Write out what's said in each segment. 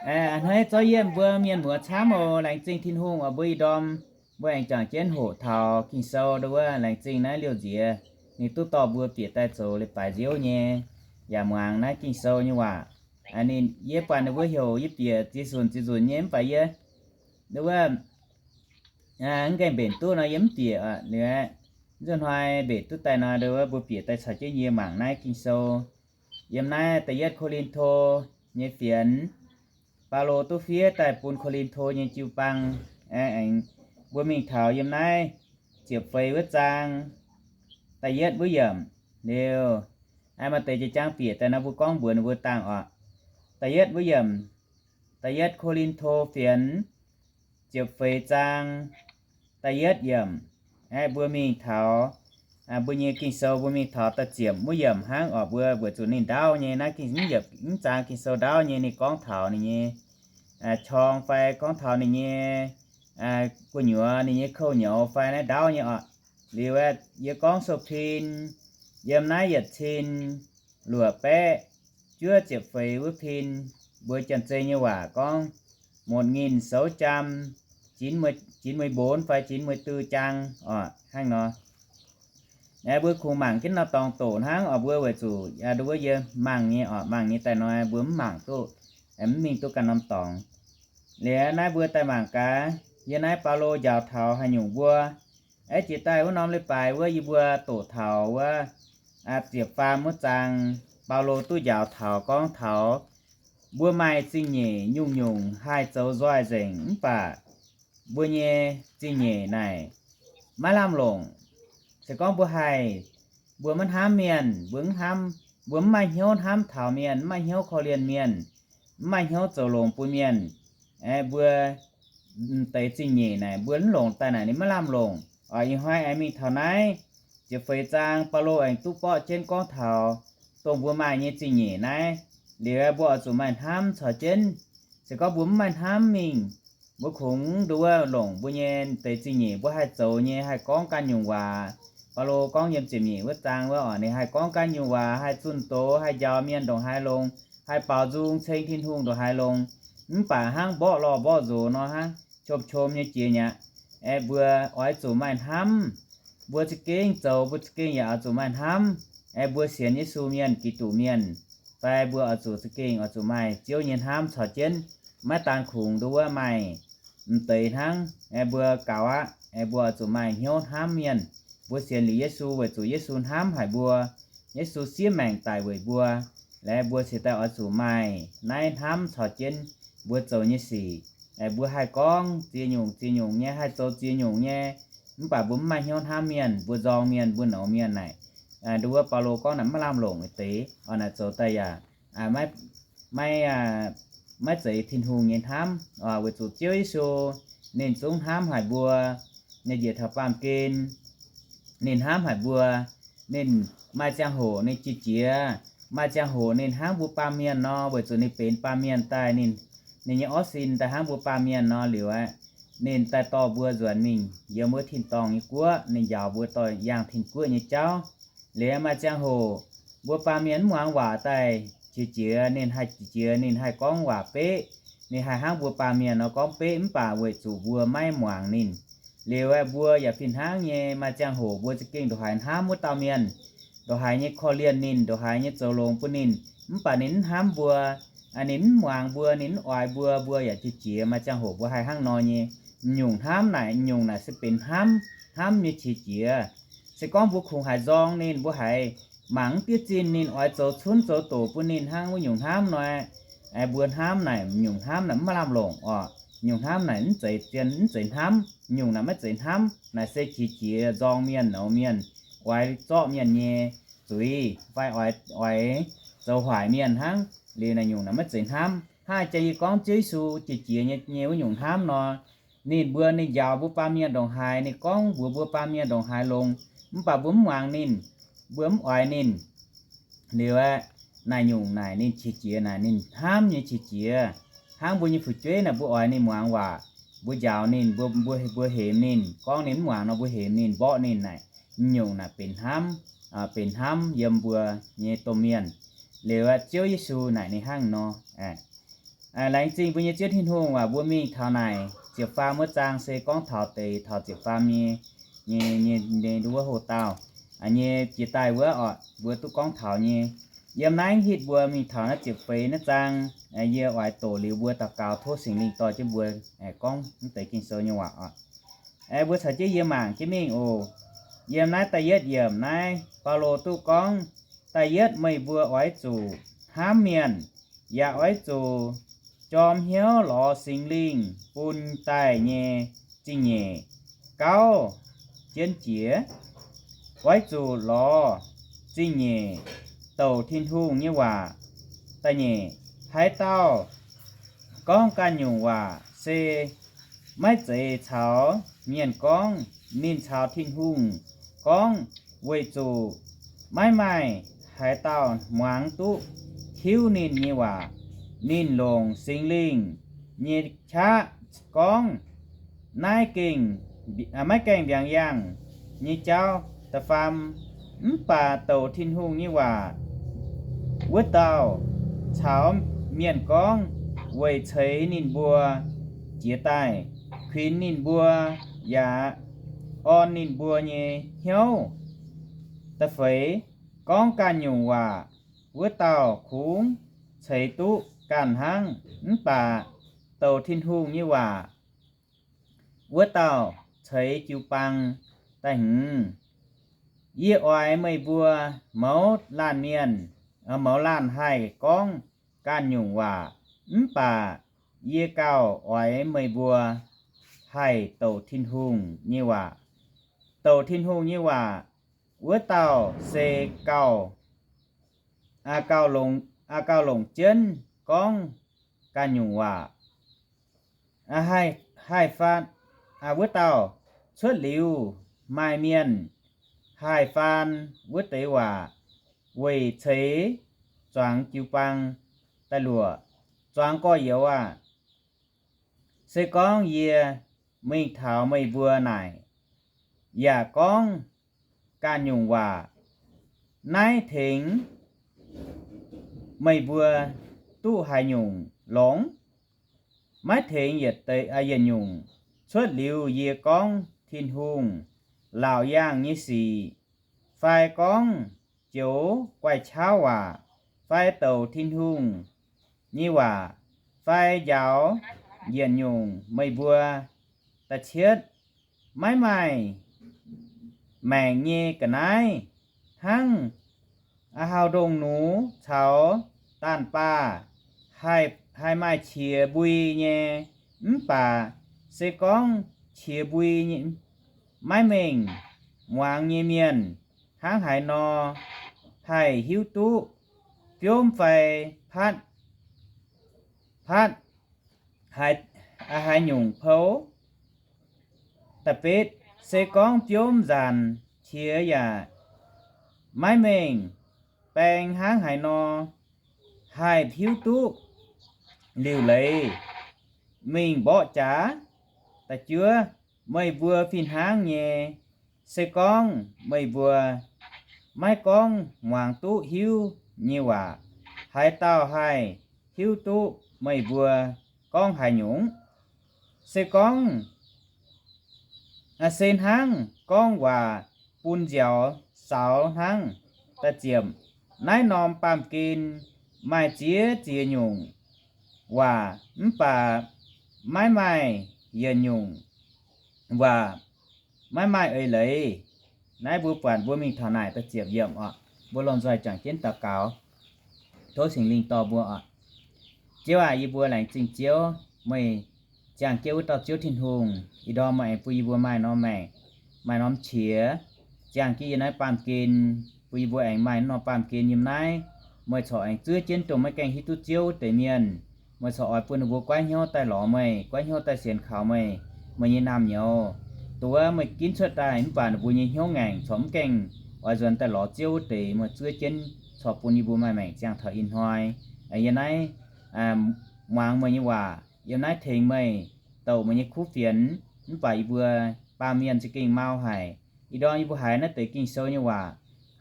Hnoi zorqv yienh mbuo mienh muoz camv oc. Laengz zingh Tin-Hungh oc, mbuo ih ndorm mbuo aengx juangc jienv hoqc taux Ging-Sou ndo wuov. Laengz zingh naaiv liouh nziex ninh duqv dorh mbuo bieqc daaih zoux leiz-baaix nziouv nyei, yaac muangx naaiv Ging-Sou nyei waac. Ninh, yie buatc ninh mbuo heuc yie bieqc ziex nzunc ziex nzunc nyei mv baac yie ndo wuov mv gaengh mbenc duqv nor yie mv bieqc aqv. Liuz nzuonx hnoi mbenc duqv daaih nor ndo wuov mbuo bieqc daaih caux jienv yie mangc naaiv Ging-Sou. Yiem naaiv da'yietv Ko^lin^to nyei fienx, Baulo duqv fiev daaih bun Ko^lin^to nyei jiu-baang. Aengx mbuo mingh taux yiem naaiv ziepc feix wuov zaang da'yietv wuov yiemc. Liuz, maaih deix jiex jangv bieqc daaih nor mbuo gorngv mbuox ninh mbuo dangh oc. Da'yietv wuov yiemc, da'yietv Ko^lin^to fienx, ziepc feix zaang, da'yietv yiemc. Aeqv, mbuo mingh taux, mbuo nyei Ging-Sou mbuo mingh taux da'ziepc wuov yiemc hnangv oc. Mbuo weic zuqc ninh ndaauv nyei naaiv Ging, mv zaang Ging-Sou ndaauv nyei ninh gorngv taux ninh nyei qorng fai gorngv taux ninh nyei gu'nyuoz, ninh nyei kouv nyouz fai naaiv ndaauv nyei oc. Liuz aeqv, yie gorngv sou-pin yiem naaiv yietc cin luoqc baeqv juov ziepc feix wuov pin, mbuo Janx-Zei nyei waac gorngv một nghìn sáu trăm chín mươi bốn fai chín mươi tư trang oc, hnangv nor. Aeqv, mbuo kungx mangc jienv norm dorngx doqc hnangv oc. Mbuo weic zuqc ndo wuov yie mangc nyei oc, mangc nyei daaih nor mbuo mv mangc duqv, mv mingh duqv ganh norm dorngx. Liuz naaiv mbuo daaih mangc gaax, yie naaiv Baulo njaaux taux haaix nyungc mbuo. Aeqv, jiex daaih wuov norm leiz-baaix wuov yie mbuo doqc taux wuov ziepc faam wuov zaang, Baulo duqv njaaux taux gorngv taux mbuo maaih zingh nyeic nyungc-nyungc haih zoux nzoih nzengc mv baac mbuo nyei zingh nyeic naaic maiv lamh longc. Se gorngv mbuo haih, mbuo maiv hnamv mienh, mbuo mv hnamv, mbuo mv maaih hnyouv hnamv taux mienh, mv maaih hnyouv korv-lienh mienh, mv maaih hnyouv zoux longx bun mienh, aeqv, mbuo m'deix zingh nyeic naaic mbuo mv longc daaih naaic ninh maiv lamh longc. Oc, ih hnoi aengx mingh taux naaiv ziepc feix zaang, Baulo aengx duqv borqv jienv gorngv taux dongh mbuo maaih nyei zingh nyeic naaiv. Liuz mbuo oix zuqc maaih hnamv caux jienv. Se gorngv mbuo mv maaih hnamv mingh, mbuo kungx ndo wuov longc mbuo nyei deix zingh nyeic, mbuo haih zoux nyei, haih gorngv ganh nyungc waac. Baulo gorngv yiem ziepc nyeic wuov zaang wuov oc, ninh haih gorngv ganh nyungc waac, haih zunh doz, haih njaaux mienh ndongc haaix longx, haih baaux nzung ceng Tin-Hungh ndongc haaix longx, mv baac hnangv mborqv lorh mborqv nzox nor hnangv, qom-qom nyei jiex mi'aqv. Aeqv, mbuo oix zuqc maaih hnamv. Mbuo za'gengh zoux, mbuo za'gengh yaac oix zuqc maaih hnamv. Aeqv, mbuo sienx Yesu mienh, Giduc mienh, fai mbuo oix zuqc za'gengh oix zuqc maaih Ziouv nyei hnamv caux jienv. Maiv daan kungx ndo wuov maaih m'deix hnangv. Aeqv, mbuo gaux aqv. Aeqv, mbuo oix zuqc maaih hnyouv hnamv mienh. Mbuo sienx liuz Yesu weic zuqc Yesu hnamv haic mbuo. Yesu siev maengc daic weic mbuo. Laengz mbuo cingx daaih oix zuqc maaih naaiv hnamv caux jienv mbuo zoux nyei sic. Aeqv, mbuo haih gorngv ziex nyungc ziex nyungc nyei, haih zoux ziex nyungc nyei, mv baac mbuo mv maaih hnyouv hnamv mienh, mbuo nzorng mienh, mbuo nouz mienh naaic, ndo wuov Baulo gorngv naaic maiv lamh longc deix oc. Naaic zoux daaih yaac maiv, maiv zeiz Tin-Hungh nyei hnamv. Weic zuqc Ziouv Yesu ninh zungv hnamv haic mbuo, nyei njiec taux baamh gen, ninh hnamv haic mbuo. Ninh maaih ziangh hoc ninh qiex jiez, maaih ziangh hoc ninh hnamv mbuo baamh mienh nor, weic zuqc ninh benx baamh mienh daaih, ninh, ninh nyei orv sin daaih hnamv mbuo baamh mienh nor liuz aeqv, ninh daaih dorh mbuo nzuonx mingh yiem wuov tin-dorngh nyei guoqv, ninh njaaux mbuo dorh yangh tin-guoqv nyei jauv. Liuz maaih ziangh hoc mbuo baamh mienh mv muangx waac daaih qiex jiez, ninh haih qiex jiez, ninh haih gorngv waac beqv, ninh haih hnangv mbuo baamh mienh nor gorngv beqv, mv baac weic zuqc mbuo maiv muangx ninh. Liuz aeqv, mbuo yaac fih hnangv nyei, maaih ziangh hoc mbuo za'gengh ndongc haaix hnamv wuov dauh mienh, ndongc haaix nyei korv-lienh ninh, ndongc haaix nyei zoux longx bun ninh, mv baac ninh mv hnamv mbuo, ninh mv muangx mbuo, ninh mv oix mbuo, mbuo yaac qiex jiez. Maaih ziangh hoc mbuo haih hnangv nor nyei. M'nyungc hnamv naaic, m'nyungc naaic se benx hnamv, hnamv nyei qiex jiez. Se gorngv mbuo kungx haiz nzorng ninh, mbuo haiz mangc mv diuv zinh ninh, oix zoux cunv zoux doqc bun ninh hnangv wuov nyungc hnamv nor, mbuo hnamv naaic, m'nyungc hnamv naaic mv maaih lamh longc oc. M'nyungc hnamv naaic mv zeiz zien, mv zeiz hnamv. M'nyungc naaic maiv zeiz hnamv, naaic se qiex jiez, nzorng mienh, nouz mienh, oix zorqv mienh nyei zuiz fai oix, oix zoux hoic mienh hnangv. Liuz naaic nyungc naaic maiv zeiz hnamv. Hnangv jang yie gorngv Ziouv Yesu qiex jiez nyei, nyei wuov nyungc hnamv nor, ninh mbuo, ninh njaaux mbuo baamh mienh ndongc haaix, ninh gorngv mbuox mbuo baamh mienh ndongc haaix longx, mv baac mbuo mv muangx ninh, mbuo mv oix ninh. Liuz aeqv, naaic nyungc naaic ninh qiex jiez naaic ninh hnamv nyei qiex jiez. Hnangv mbuo nyei fu'jueiv naaic mbuo oix ninh muangx waac, mbuo njaaux ninh, mbuo, mbuo, mbuo hemx ninh, gorngv ninh mv muangx nor mbuo hemx ninh, mborqv ninh naaic, m'nyungc naaic benx hnamv, benx hnamv yiem mbuo nyei domh mienh. Liuz aeqv, Ziouv Yesu naaic ninh hnangv nor, Laengz zingh mbuo nyei Ziouv Tin-Hungh waac, mbuo mingh taux naaic ziepc faam wuov zaang se gorngv taux deix taux ziepc faam nyei, nyei, nyei, nyei wuov hoc-dauh, nyei jiex daaih wuov oc, mbuo duqv gorngv taux nyei. Yiem naaiv hitv mbuo mingh taux naaiv ziepc feix naaiv zaang, yie oix doqc liuz mbuo daux gaux tov Singx Lingh dorh jienv mbuo gorngv mv deix Ging-Sou nyei waac oc. Mbuo caux jienv yie mangc jienv mingh oc. Yiem naaiv da'yietv yiemc naaiv, Baulo duqv gorngv, da'yietv meih mbuo oix zuqc hnamv mienh, yaac oix zuqc jorm hnyouv lorz Singx Lingh bun daaih nyei zingh nyeic gauv jienv jiex. Oix zuqc lorz zingh nyeic douc Tin-Hungh nyei waac. Da'nyeic, haaix dauh gorngv ganh nyungc waac se maiv zeiz caux mienh gorngv, ninh caux Tin-Hungh gorngv, weic zuqc maiv maaih haaix dauh muangx duqv hiuv ninh nyei waac. Ninh longc Singx Lingh nyei qaqv gorngv, naaiv gengh, maiv gaengh mbiaangx yangh nyei jauv. Da'faam, mv baac douc Tin-Hungh nyei waac wuov dauh caux mienh gorngv weic ceix ninh mbuo jiez daaih, kuinx ninh mbuo, yaac orn ninh mbuo nyei hnyouv. Da'feix, gorngv ganh nyungc waac wuov dauh kungx ceix duqv ganh hnangv, mv baac douc Tin-Hungh nyei waac wuov dauh ceix jiu-baang daaih hngongx. Yie oix meih mbuo mouz laanh mienh, mouz laanh haih gorngv ganh nyungc waac, mv baac yie gauh oix meih mbuo haih douc Tin-Hungh nyei waac. Douc Tin-Hungh nyei waac wuov dauh se gauh, gauh longc jienv gorngv ganh nyungc waac. Haih, haih faanh, wuov dauh cuotv liuz maaih mienh haih faan wuov deix waac weic ceix zuangx jiu-baang daaih luoqc. Zuangx gorx-youz aah! Se gorngv yie mingh taux meih mbuo naaic, yaac gorngv ganh nyungc waac, naaiv tengx meih mbuo duqv haaix nyungc longx? Maiv tengx yietc deix, yietc nyungc. Cuotv liuz yie gorngv Tin-Hungh laauc yaangh nyei sic, fai gorngv joux guai-qauv waac, fai douc Tin-Hungh nyei waac, fai njaaux yietc nyungc meih mbuo da'cietv maiv maaih maengc nyei ga'naaiv, hnangv hauh ndongh nux caux daanh baah haih, haih maaih qiex mbui nyei. Mv baac se gorngv qiex mbui maiv mengh muangx nyei mienh hnangv haaix nor haih hiuv duqv biomv fai patv, patv haaix nyungc pou? Da'betv, se gorngv biomv nzaanc qiex yaac maiv mengh baeng hnangv haaix nor haih hiuv duqv liuc leiz mingh mborqv jaax? Da'juov, meih mbuo fih hnangv nyei, se gorngv meih mbuo maiv gorngv muangx duqv hiuv nyei waac, haaix dauh haih hiuv duqv meih mbuo gorngv haaix nyungc? Se gorngv se hnangv gorngv waac bun nziaaux saux hnangv. Da'ziepc, naaiv norm baamh gen maaih ziex ziex nyungc waac, mv baac maiv maaih yietc nyungc waac maiv maaih eix leiz. Naaiv mbuo buatc mbuo mingh taux naaic da'ziepc yiemc oc, mbuo lomh nzoih juangc jienv daux gaux, tov Singx Lingh dorh mbuo oc. Ziouv aac, yie mbuo laengz zingh Ziouv, meih ziangh jienv wuov dauh Ziouv Tin-Hungh, ih ndorm meih aengx bun yie mbuo maaih norm maengc, maaih norm qiex, ziangh jienv yiem naaiv baamh gen, bun yie mbuo aengx maaih norm baamh gen yiem naaiv. Meih corc aengx zuov jienv dongh maiv gaengh hiuv duqv Ziouv wuov deix mienh. Meih corc oix bun ninh mbuo goiv hnyouv daaih lorz meih, goiv hnyouv daaih sienx kaux meih, meih nyei naamh nyouz. Dongh wuov meih ginv cuotv daaih mv baac ninh mbuo nyei hnyouv ngaengc corc mv gaengh oix nzuonx daaih lorz Ziouv wuov deix, meih zuov jienv corc bun yie mbuo maaih maengc ziangh taux ih hnoi. Yiem naaiv muangx meih nyei waac, yiem naaiv tengx meih douc meih nyei kuv fienx, mv baac yie mbuo baamh mienh za'gengh mau haic. Ih ndorm yie mbuo haiz naaiv deix Ging-Sou nyei waac,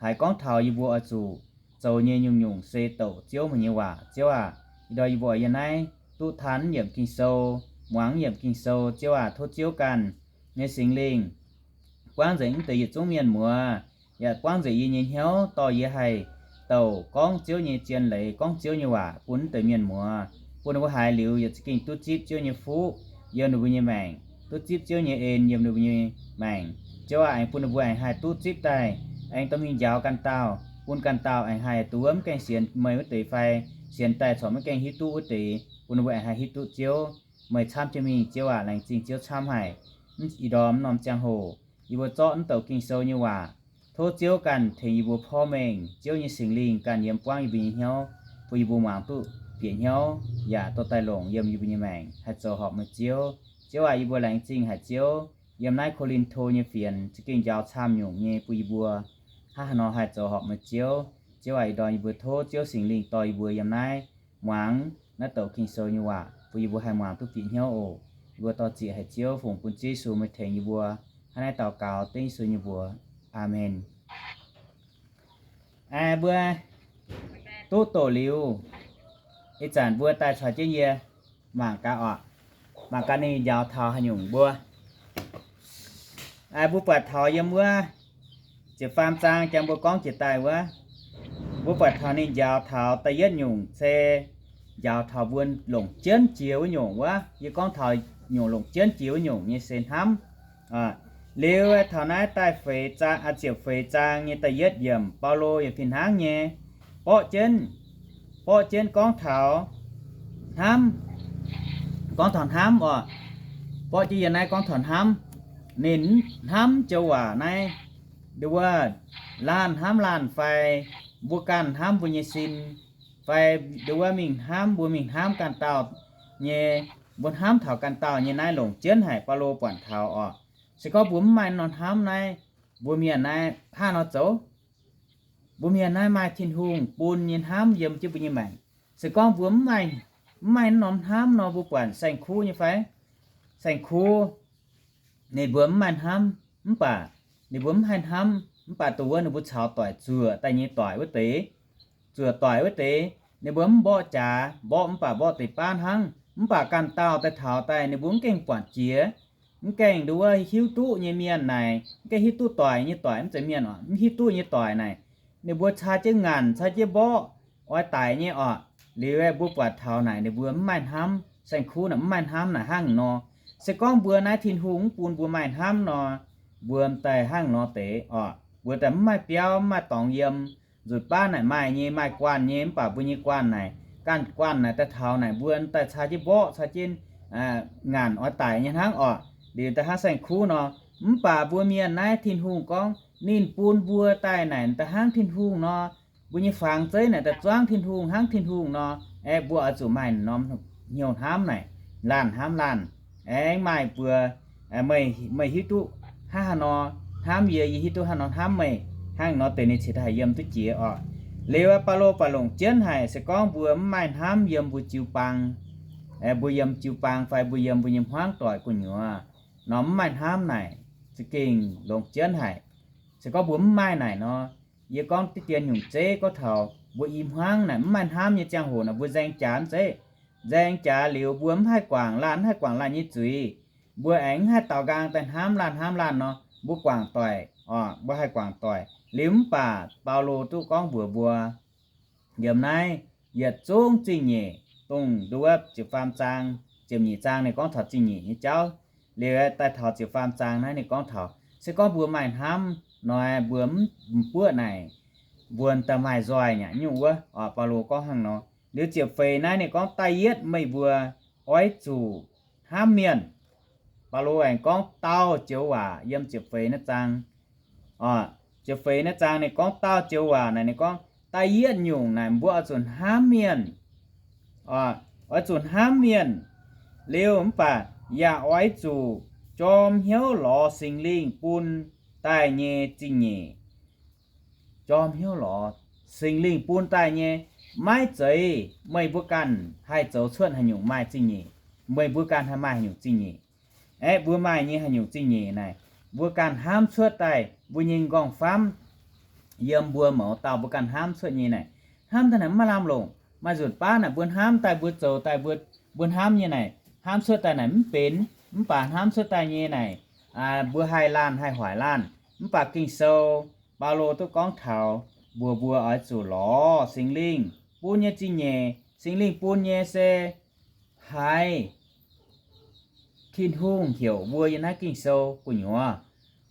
haiz gorngv taux yie mbuo oix zuqc zoux nyei nyungc-nyungc se douc Ziouv meih nyei waac. Ziouv aac, ih ndorm yie mbuo oix yiem naaiv duqv taan yiemc Ging-Sou, muangx yiemc Ging-Sou. Ziouv aac, tov Ziouv ganh nyei Singx Lingh buangv nzengc mv deix yietc zungv mienh muoz, yaac buangv nzengc yie nyei hnyouv dorh yie haih douc gorngv Ziouv nyei zien leiz, gorngv Ziouv nyei waac bun mv deix mienh muoz, bun ninh mbuo haiz liuz yaac za'gengh duqv zipv Ziouv nyei fuqv yiem ninh mbuo nyei maengc, duqv zipv Ziouv nyei en yiem ninh mbuo nyei maengc. Ziouv aac, aengx bun ninh mbuo aengx haih duqv zipv daaih, aengx dorh mingh njaaux ganh dauh, bun ganh dauh aengx haih duqv wuov mv gaengh sienx meih wuov deix fai sienx daaih corc mv gaengh hiuv duqv wuov deix, bun ninh mbuo aengx haih hiuv duqv Ziouv, meih camv jienv mingh. Ziouv aac, laengz zingh Ziouv camv haic. Ih ndorm norm ziangh hoc yie mbuo zorqv mv douc Ging-Sou nyei waac, tov Ziouv ganh tengx yie mbuo porv mengh, Ziouv nyei Singx Lingh ganh yiem buangv yie mbuo nyei hnyouv, bun yie mbuo muangx duqv bieqc hnyouv yaac dorh daaih longc yiem yie mbuo nyei maengc haih zoux horpc meih Ziouv. Ziouv aac, yie mbuo laengz zingh haic Ziouv, yiem naaiv Ko^lin^to nyei fienx za'gengh njaaux camv nyungc nyei bun yie mbuo hnangv haaix nor haih zoux horpc meih Ziouv. Ziouv aac, ih ndorm yie mbuo tov Ziouv Singx Lingh dorh yie mbuo yiem naaiv muangx naaiv douc Ging-Sou nyei waac bun yie mbuo haih muangx duqv bieqc hnyouv oc. Yie mbuo dorh zieqc haic Ziouv, fungx bun Ziouv Yesu meih tengx yie mbuo hnangv naaiv daux gaux dengv Yesu nyei mbuox. Aamen. Ae, mbuo duqv doqc liuz, ih zanc mbuo daaih caux jienv yie mangc gaax oc. Mangc gaax ninh njaaux taux haaix nyungc mbuo. Ae, mbuo buatc taux yiem wuov ziepc faam zaang jang mbuo gorngv jiex daaih wuov, mbuo buatc taux ninh njaaux taux da'yietv nyungc se njaaux taux mbuo longc jienv jiex wuov nyungc wuov. Yie gorngv taux nyungc longc jienv jiex wuov nyungc nyei se hnamv. Liuz taux naaiv daaih feix zaang, ziepc feix zaang nyei da'yietv yiemc, Baulo yaac fih hnangv nyei borqv jienv, borqv jienv gorngv taux hnamv, gorngv taux hnamv oc. Borqv jienv yiem naaiv gorngv taux hnamv. Ninh hnamv joux waac naaiv, nduov, laanh hnamv laanh fai mbuo ganh hnamv mbuo nyei sin, fai nduov mingh hnamv mbuo mingh hnamv ganh dauh nyei, mbuo hnamv taux ganh dauh nyei naaiv longc jienv haic. Baulo buatc taux oc, se gorngv mbuo mv maaih norm hnamv naaiv, mbuo mienh naaiv hnangv nor zoux. Mbuo mienh naaiv maaih Tin-Hungh bun nyei hnamv yiem jienv mbuo nyei maengc. Se gorngv mbuo mv maaih, mv maaih norm hnamv nor, mbuo buatc saeng-kuv nyei fai? Saeng-kuv ninh mbuo mv maaih hnamv, mv baac ninh mbuo mv haih hnamv, mv baac dongh wuov ninh mbuo caux doic zuoqc daaih nyei doic wuov deix, zuoqc doic wuov deix, ninh mbuo mv mborqv jaax, mborqv mv baac mborqv deix baav hnangv, mv baac ganh dauh daaih taux daaih ninh mbuo mv gaengh buatc jiex, mv gaengh nduov hiuv duqv nyei mienh naaic, mv gaengh hiuv duqv doic nyei doic, mv zeiz mienh oc, mv hiuv duqv nyei doic naaic, ninh mbuo caa jienv ngaanc, caa jienv mborqv, oix daic nyei oc. Liuz mbuo buatc taux naaic ninh mbuo mv maaih hnamv, saeng-kuv naaic mv maaih hnamv naaic hnangv nor. Se gorngv mbuo naaiv Tin-Hungh mv bun mbuo maaih hnamv nor, mbuo daaih hnangv nor deix oc, mbuo daaih mv maaih biauv, mv maaih dorngx yiem. Nzutc baav naaic maaih nyei, maaih guanh nyei, mv baac mbuo nyei guanh naaic, ganh guanh naaic daaih taux naaic mbuo daaih caa jienv mborqv, caa jienv ngaanc oix daic nyei hnangv oc. Liuz daaih hnangv saeng-kuv nor, mv baac mbuo mienh naaiv Tin-Hungh gorngv ninh bun mbuo daaih naaic daaih hnangv Tin-Hungh nor, mbuo nyei fangx zeiv naaic daaih zuangv Tin-Hungh hnangv Tin-Hungh nor, aeqv, mbuo oix zuqc maaih norm hnyouv hnamv naaic, laanh hnamv laanh. Aengx maaih mbuo, meih, meih hiuv duqv hnangv haaix nor hnamv yie, yie hiuv duqv hnangv haaix nor hnamv meih, hnangv nor deix ninh cingx daaih haih yiem duqv jiex oc. Liuz Baulo baac longc jienv haic, se gorngv mbuo mv maaih hnamv yiem mbuo jiu-baang, mbuo yiem jiu-baang fai mbuo yiem mbuo nyei hmuangv doic gu'nyuoz nor, mv maaih hnamv naaic za'gengh longc jienv haic. Se gorngv mbuo mv maaih naaic nor, yie gorngv diqv dien nyungc zeiv gorngv taux mbuo i hmuangv naaic mv maaih hnamv nyei ziangh hoc naaic, mbuo nzaeng jaax mv zeiz, nzaeng jaax liuz mbuo mv haih guangc laanh, mv haih guangc laanh nyei zuiz. Mbuo aengx mv haih daaux nqaang daaih hnamv laanh, hnamv laanh nor, mbuo guangc doic oc, mbuo haih guangc doic. Liuz mv baac Baulo duqv gorngv mbuox mbuo, yiem naaiv yietc zungv zingh nyeic, dongh nduov ziepc faam zaang, ziepc nyeic zaang ninh gorngv taux zingh nyeic nyei jauv. Liuz daaih taux ziepc faam zaang naaiv ninh gorngv taux, se gorngv mbuo maaih hnamv nor, mbuo mv buoqv naaic, mbuo daaih maaih nzoih nyei nyungc wuov oc. Baulo gorngv hnangv nor. Liuz ziepc feix naaiv ninh gorngv da'yietv meih mbuo oix zuqc hnamv mienh. Baulo aengx gorngv dauh joux waac yiem ziepc feix naaiv zaang. Ziepc feix naaiv zaang ninh gorngv dauh joux waac naaic, ninh gorngv da'yietv nyungc naaic mbuo oix zuqc hnamv mienh. Oix zuqc hnamv mienh liuz mv baac yaac oix zuqc jorm hnyouv lorz Singx Lingh bun daaih nyei zingh nyeic. Jorm hnyouv lorz Singx Lingh bun daaih nyei, maiv zeiz meih mbuo ganh haih zoux cuotv haaix nyungc maaih zingh nyeic, meih mbuo ganh haih maaih haaix nyungc zingh nyeic. Aeqv, mbuo maaih nyei haaix nyungc zingh nyeic naaic, mbuo ganh hnamv cuotv daaih mbuo nyei nqorngv-famv, yiem mbuo mouz dauh mbuo ganh hnamv cuotv nyei naaic, hnamv daaih naaic mv maaih lamh longc. Maaih nzunc baav naaic mbuo hnamv daaih mbuo zoux daaih mbuo mbuo hnamv nyei naaic, hnamv cuotv daaih naaic mv benx, mv baac hnamv cuotv daaih nyei naaic, mbuo haih laanh haih hoic laanh. Mv baac Ging-Sou, Baulo duqv gorngv taux mbuox mbuo oix zuqc lorz Singx Lingh bun nyei zingh nyeic. Singx Lingh bun nyei se haiz Tin-Hungh heuc mbuo yiem naaiv Ging-Sou gu'nyuoz.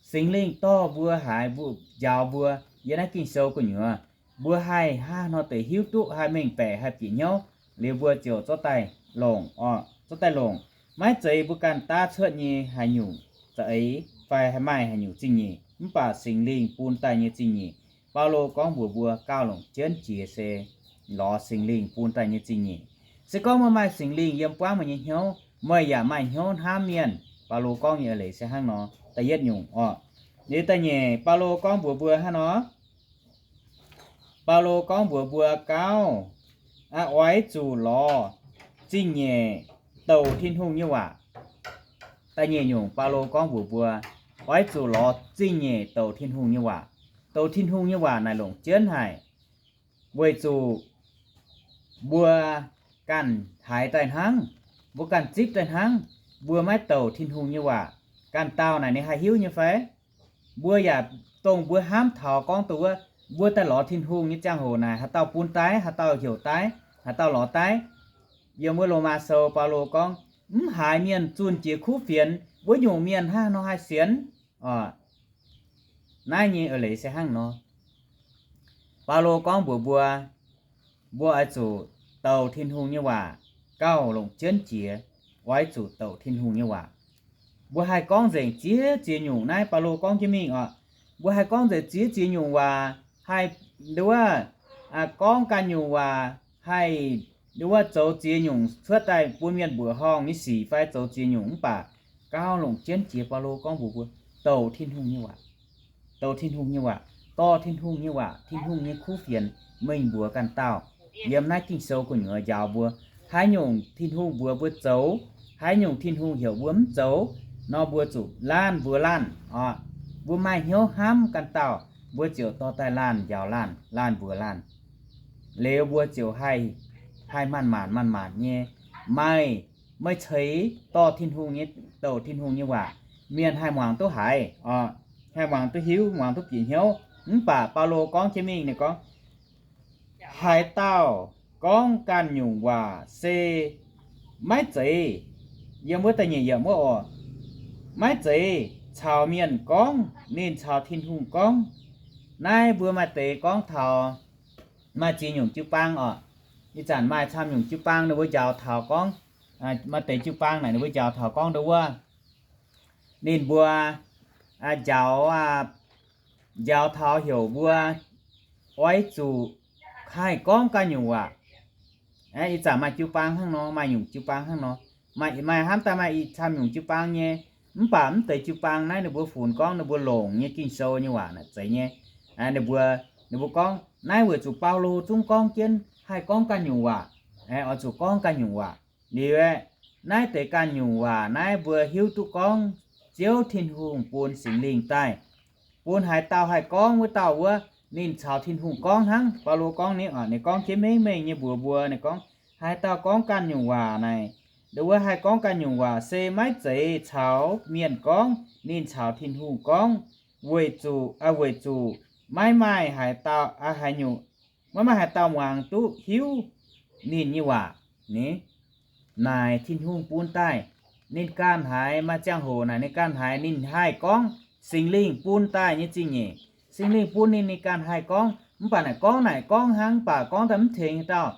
Singx Lingh dorh mbuo haiz, mbuo, njaaux mbuo yiem naaiv Ging-Sou gu'nyuoz. Mbuo haih haav nor deix hiuv duqv, haih mengh baeqc, haih bieqc hnyouv, liuz mbuo ziouc zorqv daaih longc, oc, zorqv daaih longc. Maiv zeiz mbuo ganh daav cuotv nyei haaix nyungc za'eix fai haih maaih haaix nyungc zingh nyeic, mv baac Singx Lingh bun daaih nyei zingh nyeic. Baulo gorngv mbuox mbuo gauh longc jienv jiex se lorz Singx Lingh bun daaih nyei zingh nyeic. Se gorngv meih maaih Singx Lingh yiem buangv meih nyei hnyouv, meih yaac maaih hnyouv hnamv mienh. Baulo gorngv nyei eix leiz se hnangv nor, da'yietv nyungc, oc. Liuz da'nyeic, Baulo gorngv mbuox mbuo hnangv nor, Baulo gorngv mbuox mbuo gauh, oix zuqc lorz zingh nyeic douc Tin-Hungh nyei waac. Da'nyeic nyungc, Baulo gorngv mbuox mbuo oix zuqc lorz zingh nyeic douc Tin-Hungh nyei waac. Douc Tin-Hungh nyei waac naaic longc jienv haic, weic zuqc mbuo ganh haiz daaih hnangv, mbuo ganh zipv daaih hnangv. Mbuo maiv douc Tin-Hungh nyei waac, ganh dauh naaic ninh haih hiuv nyei fai? Mbuo yaac dongh mbuo hnamv taux gorngv dongh wuov, mbuo daaih lorz Tin-Hungh nyei ziangh hoc naaic, haaix dauh bun daaih, haaix dauh heuc daaih, haaix dauh lorz daaih? Yiem wuov Lomaa Sou, Baulo gorngv, mv haiz mienh zunh jiex kuv fienx, wuov nyungc mienh hnangv haaix nor haih sienx? Oc, naaiv nyei eix leiz se hnangv nor. Baulo gorngv mbuox mbuo, mbuo oix zuqc douc Tin-Hungh nyei waac gauh longc jienv jiex, oix zuqc douc Tin-Hungh nyei waac. Mbuo haih gorngv nzengc ziex ziex nyungc, naaiv Baulo gorngv jienv mingh oc. Mbuo haih gorngv nzengc ziex ziex nyungc waac, haih nduov, gorngv ganh nyungc waac, haih nduov zoux ziex nyungc cuotv daaih bun mienh mbuoqc horngh nyei sic fai zoux ziex nyungc, mv baac gauh longc jienv jiex. Baulo gorngv mbuox mbuo, douc Tin-Hungh nyei waac, douc Tin-Hungh nyei waac, dorh Tin-Hungh nyei waac, Tin-Hungh nyei kuv fienx mingh mbuox ganh dauh yiem naaiv Ging-Sou gu'nyuoz njaaux mbuo. Haaix nyungc Tin-Hungh mbuox mbuo zoux, haaix nyungc Tin-Hungh heuc mbuo mv zoux nor, mbuo zuqc laanh mbuox laanh oc. Mbuo maaih hnyouv hnamv ganh dauh, mbuo ziouc dorh daaih laanh njaaux laanh, laanh mbuox laanh. Liuz mbuo ziouc haih, haih manc-manc manc-manc nyei, maaih, meih ceix dorh Tin-Hungh nyei, douc Tin-Hungh nyei waac, mienh haih muangx duqv haiz oc, haih muangx duqv hiuv, muangx duqv bieqc hnyouv. Mv baac Baulo gorngv jienv mingh, ninh gorngv, haaix dauh gorngv ganh nyungc waac se maiv zeiz, yiem wuov da'nyeic yiemc wuov oc, maiv zeiz caux mienh gorngv, ninh caux Tin-Hungh gorngv. Naaiv mbuo maaih deix gorngv taux, maaih ziex nyungc jiu-baang oc. Ih zanc maaih camv nyungc jiu-baang ninh mbuo njaaux taux gorngv, maaih deix jiu-baang naaic ninh mbuo njaaux taux gorngv nduov wuov, ninh mbuo njaaux, njaaux taux heuc mbuo oix zuqc haih gorngv ganh nyungc waac. Ih zanc maaih jiu-baang hnangv nor, maaih nyungc jiu-baang hnangv nor, maaih, maaih hnamv daaih maaih ih camv nyungc jiu-baang nyei. Mv baac mv deix jiu-baang naaiv ninh mbuo funx gorngv ninh mbuo longc nyei Ging-Sou nyei waac naaic zeiz nyei. Ninh mbuo, ninh mbuo gorngv naaiv weic zuqc Baulo zungv gorngv jienv haih gorngv ganh nyungc waac, oix zuqc gorngv ganh nyungc waac. Liuz aeqv, naaiv deix ganh nyungc waac naaiv mbuo hiuv duqv gorngv Ziouv Tin-Hungh bun Singx Lingh daaih, bun haaix dauh haih gorngv wuov dauh wuov, ninh caux Tin-Hungh gorngv hnangv. Baulo gorngv ni, ninh gorngv jienv mengh mengh nyei mbuox mbuo, ninh gorngv, haaix dauh gorngv ganh nyungc waac naaic, nduov wuov haih gorngv ganh nyungc waac se maiv zeiz caux mienh gorngv, ninh caux Tin-Hungh gorngv, weic zuqc, weic zuqc maiv maaih haaix dauh, haaix nyungc, maiv maaih haaix dauh muangx duqv hiuv ninh nyei waac. Ni, naaic Tin-Hungh bun daaih, ninh ganh haiz, maaih ziangh hoc naaic ninh ganh haiz ninh haih gorngv, Singx Lingh bun daaih nyei zingh nyeic. Singx Lingh bun ninh, ninh ganh haih gorngv. Mv baac naaic gorngv naaic gorngv hnangv, mv baac gorngv daaih mv tengx haaix dauh,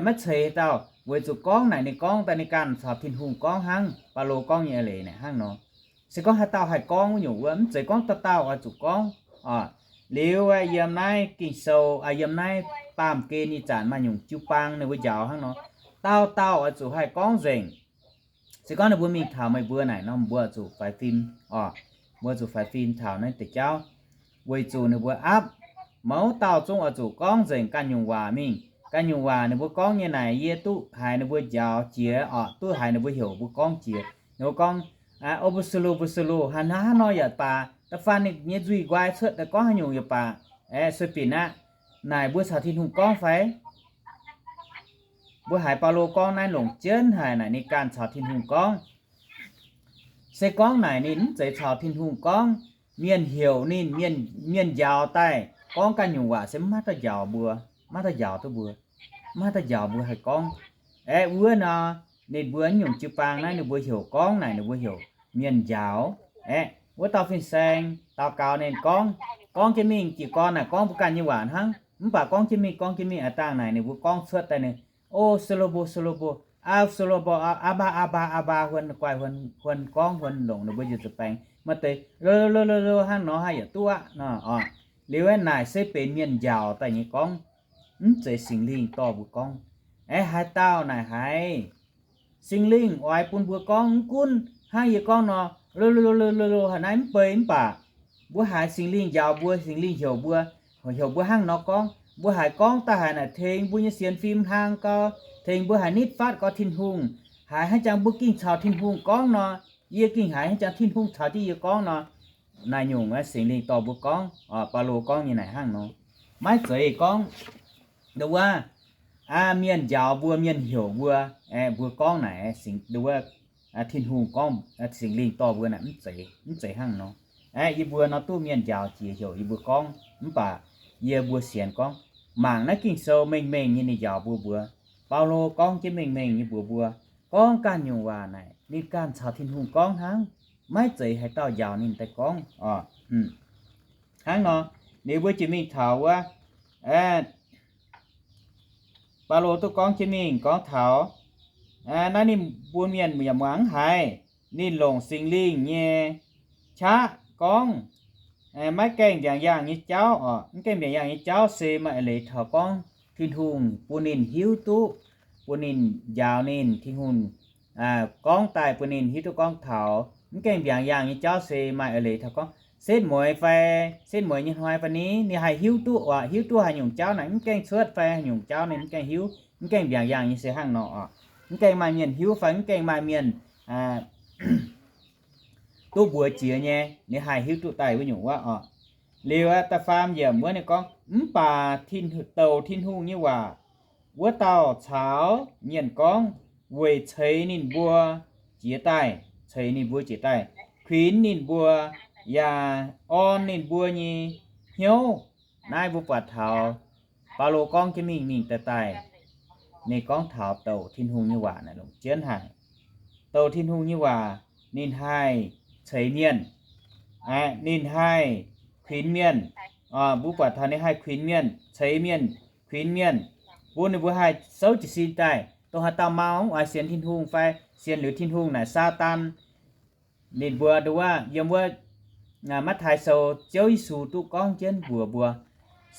maiv ceix haaix dauh, weic zuqc gorngv naaic ninh gorngv daaih ninh ganh caux Tin-Hungh gorngv hnangv. Baulo gorngv nyei eix leiz naaic hnangv nor. Se gorngv haaix dauh haih gorngv wuov nyungc wuov, mv zeiz gorngv dauh dauh oix zuqc gorngv. Liuz yiem naaiv Ging-Sou, yiem naaiv baamh gen ih zanc maaih nyungc jiu-baang ninh mbuo njaaux hnangv nor, dauh dauh oix zuqc haih gorngv nzengc. Se gorngv ninh mbuo mingh taux meih mbuo naaic nor, mbuo zuqc faix fim oc. Mbuo zuqc faix fim taux naaiv deix jauv, weic zuqc ninh mbuo aapv, mouz dauh zungv oix zuqc gorngv nzengc ganh nyungc waac mingh. Ganh nyungc waac ninh mbuo gorngv nyei naaic yie duqv haiz ninh mbuo njaaux jiex oc, duqv haiz ninh mbuo heuc mbuo gorngv jiex. Ninh mbuo gorngv, o, mbuo sulu, mbuo sulu, haaix hnangv nor yaac baac, da'faanh ninh nyei nzuih nquai cuotv daaih gorngv haaix nyungc yaac baac, sueih binc aqv. Naaic mbuo caux Tin-Hungh gorngv fai? Mbuo haiz Baulo gorngv naaiv longc jienv haic naaic ninh ganh caux Tin-Hungh gorngv. Se gorngv naaic ninh mv zeiz caux Tin-Hungh gorngv, mienh heuc ninh, mienh, mienh njaaux daaih gorngv ganh nyungc waac se mv maaih dauh njaaux mbuo, mv maaih dauh njaaux duqv mbuo, mv maaih dauh njaaux mbuo haih gorngv. Aeqv, wuov nor, ninh mbuo nyungc jiu-baang naaiv ninh mbuo heuc gorngv naaic ninh mbuo heuc mienh njaaux. Aeqv, wuov dauh fin-saeng daux gaux ninh gorngv, gorngv jienv mingh jiez gorn naaic gorngv mbuo ganh nyei waac hnangv, mv baac gorngv jienv mingh, gorngv jienv mingh aav dangh naaic ninh mbuo gorngv cuotv daaih ninh, O solobo, solobo, a solobo, a baa, a baa, a baa, huon guaih, huon gorngv, huon longc ninh mbuo njiec zuqc baengx maaih deix lo lo lo lo hnangv nor haih yietc duqv aqv nor oc. Liuz aeqv, naaic se benx mienh njaaux daaih nyei gorngv, mv zeiz Singx Lingh dorh mbuo gorngv. Aeqv, haaix dauh naaic haiz Singx Lingh oix bun mbuo gorngv mv gunv hnangv yie gorngv nor, lo lo lo lo lo haaix naaiv mv bei mv baac mbuo haiz Singx Lingh njaaux mbuo, Singx Lingh heuc mbuo, heuc mbuo hnangv nor gorngv, mbuo haiz gorngv daaih haiz naaic tengx mbuo nyei sienx fim hlang gau, tengx mbuo haiz nitv fatv gau Tin-Hungh, haiz hnangv jangx mbuo gengh caux Tin-Hungh gorngv nor, yie gengh haiz hnangv jangx Tin-Hungh caux jienv yie gorngv nor. Naaiv nyungc Singx Lingh dorh mbuo gorngv, Baulo gorngv nyei naaic hnangv nor. Maiv zeiz gorngv nduov wuov, mienh njaaux mbuo, mienh heuc mbuo, mbuo gorngv naaic, nduov wuov, Tin-Hungh gorngv, Singx Lingh dorh mbuo naaic mv zeiz, mv zeiz hnangv nor. Aeqv, yie mbuo nor duqv mienh njaaux jiex heuc yie mbuo gorngv, mv baac yie mbuo sienx gorngv, mangc naaiv Ging-Sou mengh mengh nyei ninh njaaux mbuo mbuox, Baulo gorngv jienv mengh mengh nyei mbuox mbuo, gorngv ganh nyungc waac naaic ninh ganh caux Tin-Hungh gorngv hnangv, maiv zeiz haaix dauh njaaux ninh daaih gorngv oc. Hnangv nor, liuz mbuo jiex mingh taux wuov, Baulo duqv gorngv jienv mingh gorngv taux naaiv ninh bun mienh yaac muangx haiz ninh longc Singx Lingh nyei qaqv gorngv, maiv gaengh mbiaangx yaangh nyei jauv oc. Mv gaengh mbiaangx yaangh nyei jauv se maaih eix leiz taux gorngv Tin-Hungh bun ninh hiuv duqv, bun ninh njaaux ninh, Tin-Hungh gorngv daaih bun ninh hiuv duqv gorngv taux mv gaengh mbiaangx yaangh nyei jauv se maaih eix leiz taux gorngv setv mueiz fai setv mueiz nyei hnoi fai ni, ninh haih hiuv duqv oc. Hiuv duqv haaix nyungc jauv naaic mv gaengh cuotv fai haaix nyungc jauv ninh mv gaengh hiuv, mv gaengh mbiaangx yaangh nyei se hnangv nor oc. Mv gaengh maaih mienh hiuv fai mv gaengh maaih mienh duqv mbuox jiex nyei, ninh haih hiuv duqv daaih wuov nyungc wuov oc. Liuz aqv, da'faam yiemc wuov ninh gorngv, mv baac Tin, douc Tin-Hungh nyei waac wuov dauh caux mienh gorngv weic ceix ninh mbuo jiex daaih, ceix ninh mbuo jiex daaih, kuinx ninh mbuo, yaac orn ninh mbuo nyei hnyouv. Naaiv mbuo buatc taux Baulo gorngv jienv mingh, mingh daaih daaih, ninh gorngv taux douc Tin-Hungh nyei waac naaic longc jienv haic. Douc Tin-Hungh nyei waac ninh haih ceix mienh, ninh haih kuinx mienh. Mbuo buatc taux ninh haih kuinx mienh, ceix mienh, kuinx mienh, bun ninh mbuo haih souv jiez sin daaih. Dongh haaix dauh mau mv oix sienx Tin-Hungh fai sienx liuz Tin-Hungh naaic Saadaan. Ninh mbuo nduov wuov, yiem wuov Matv^taai Sou Ziouv Yesu duqv gorngv jienv mbuox mbuo,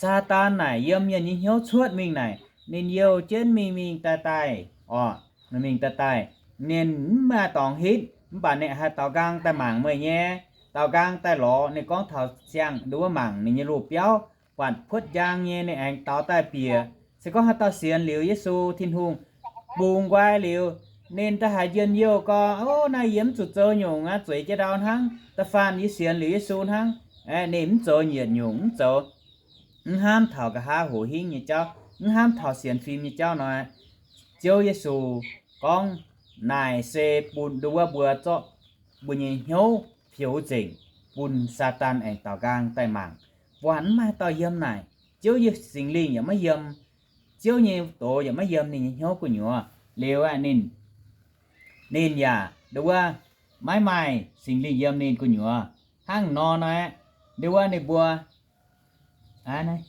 Saadaan naaic yiem mienh nyei hnyouv cuotv mingh naaic, ninh youh jienv mingh mingh daaih daaih oc. Mingh daaih daaih, ninh mv maaih dorngx hitv, mv baac ninh haih daaux nqaang daaih mangc meih nyei, daaux nqaang daaih lorz ninh gorngv taux siang nduov wuov mangc ninh nyei loz-biauv, buatc puotv njang nyei ninh aengx daaux daaih bieqc. Se gorngv haaix dauh sienx liuz Yesu Tin-Hungh bungx nqoi liuz, ninh daaih haiz njien-youh gorngv, O, naaiv yie mv zuqc zoux nyungc aqv, zueiz jienv ndau hnangv. Da'faanh yie sienx liuz Yesu hnangv. Ninh mv zoux nyietc nyungc, mv zoux, mv hnamv taux nqa'haav hoz hingv nyei jauv, mv hnamv taux sienx fim nyei jauv nor, Ziouv Yesu gorngv naaic se bun nduov wuov mbuo zorqv mbuo nyei hnyouv fioux nzengc, bun Saadaan aengx daaux nqaang daaih mangc. Buatc mv maaih dauh yiem naaic, Ziouv nyei Singx Lingh yaac maiv yiem, Ziouv nyei doz yaac maiv yiem ninh nyei hnyouv gu'nyuoz liuz aeqv, ninh, ninh yaac nduov wuov maiv maaih Singx Lingh yiem ninh gu'nyuoz. Hnangv nor naaiv, nduov wuov ninh mbuo hnangv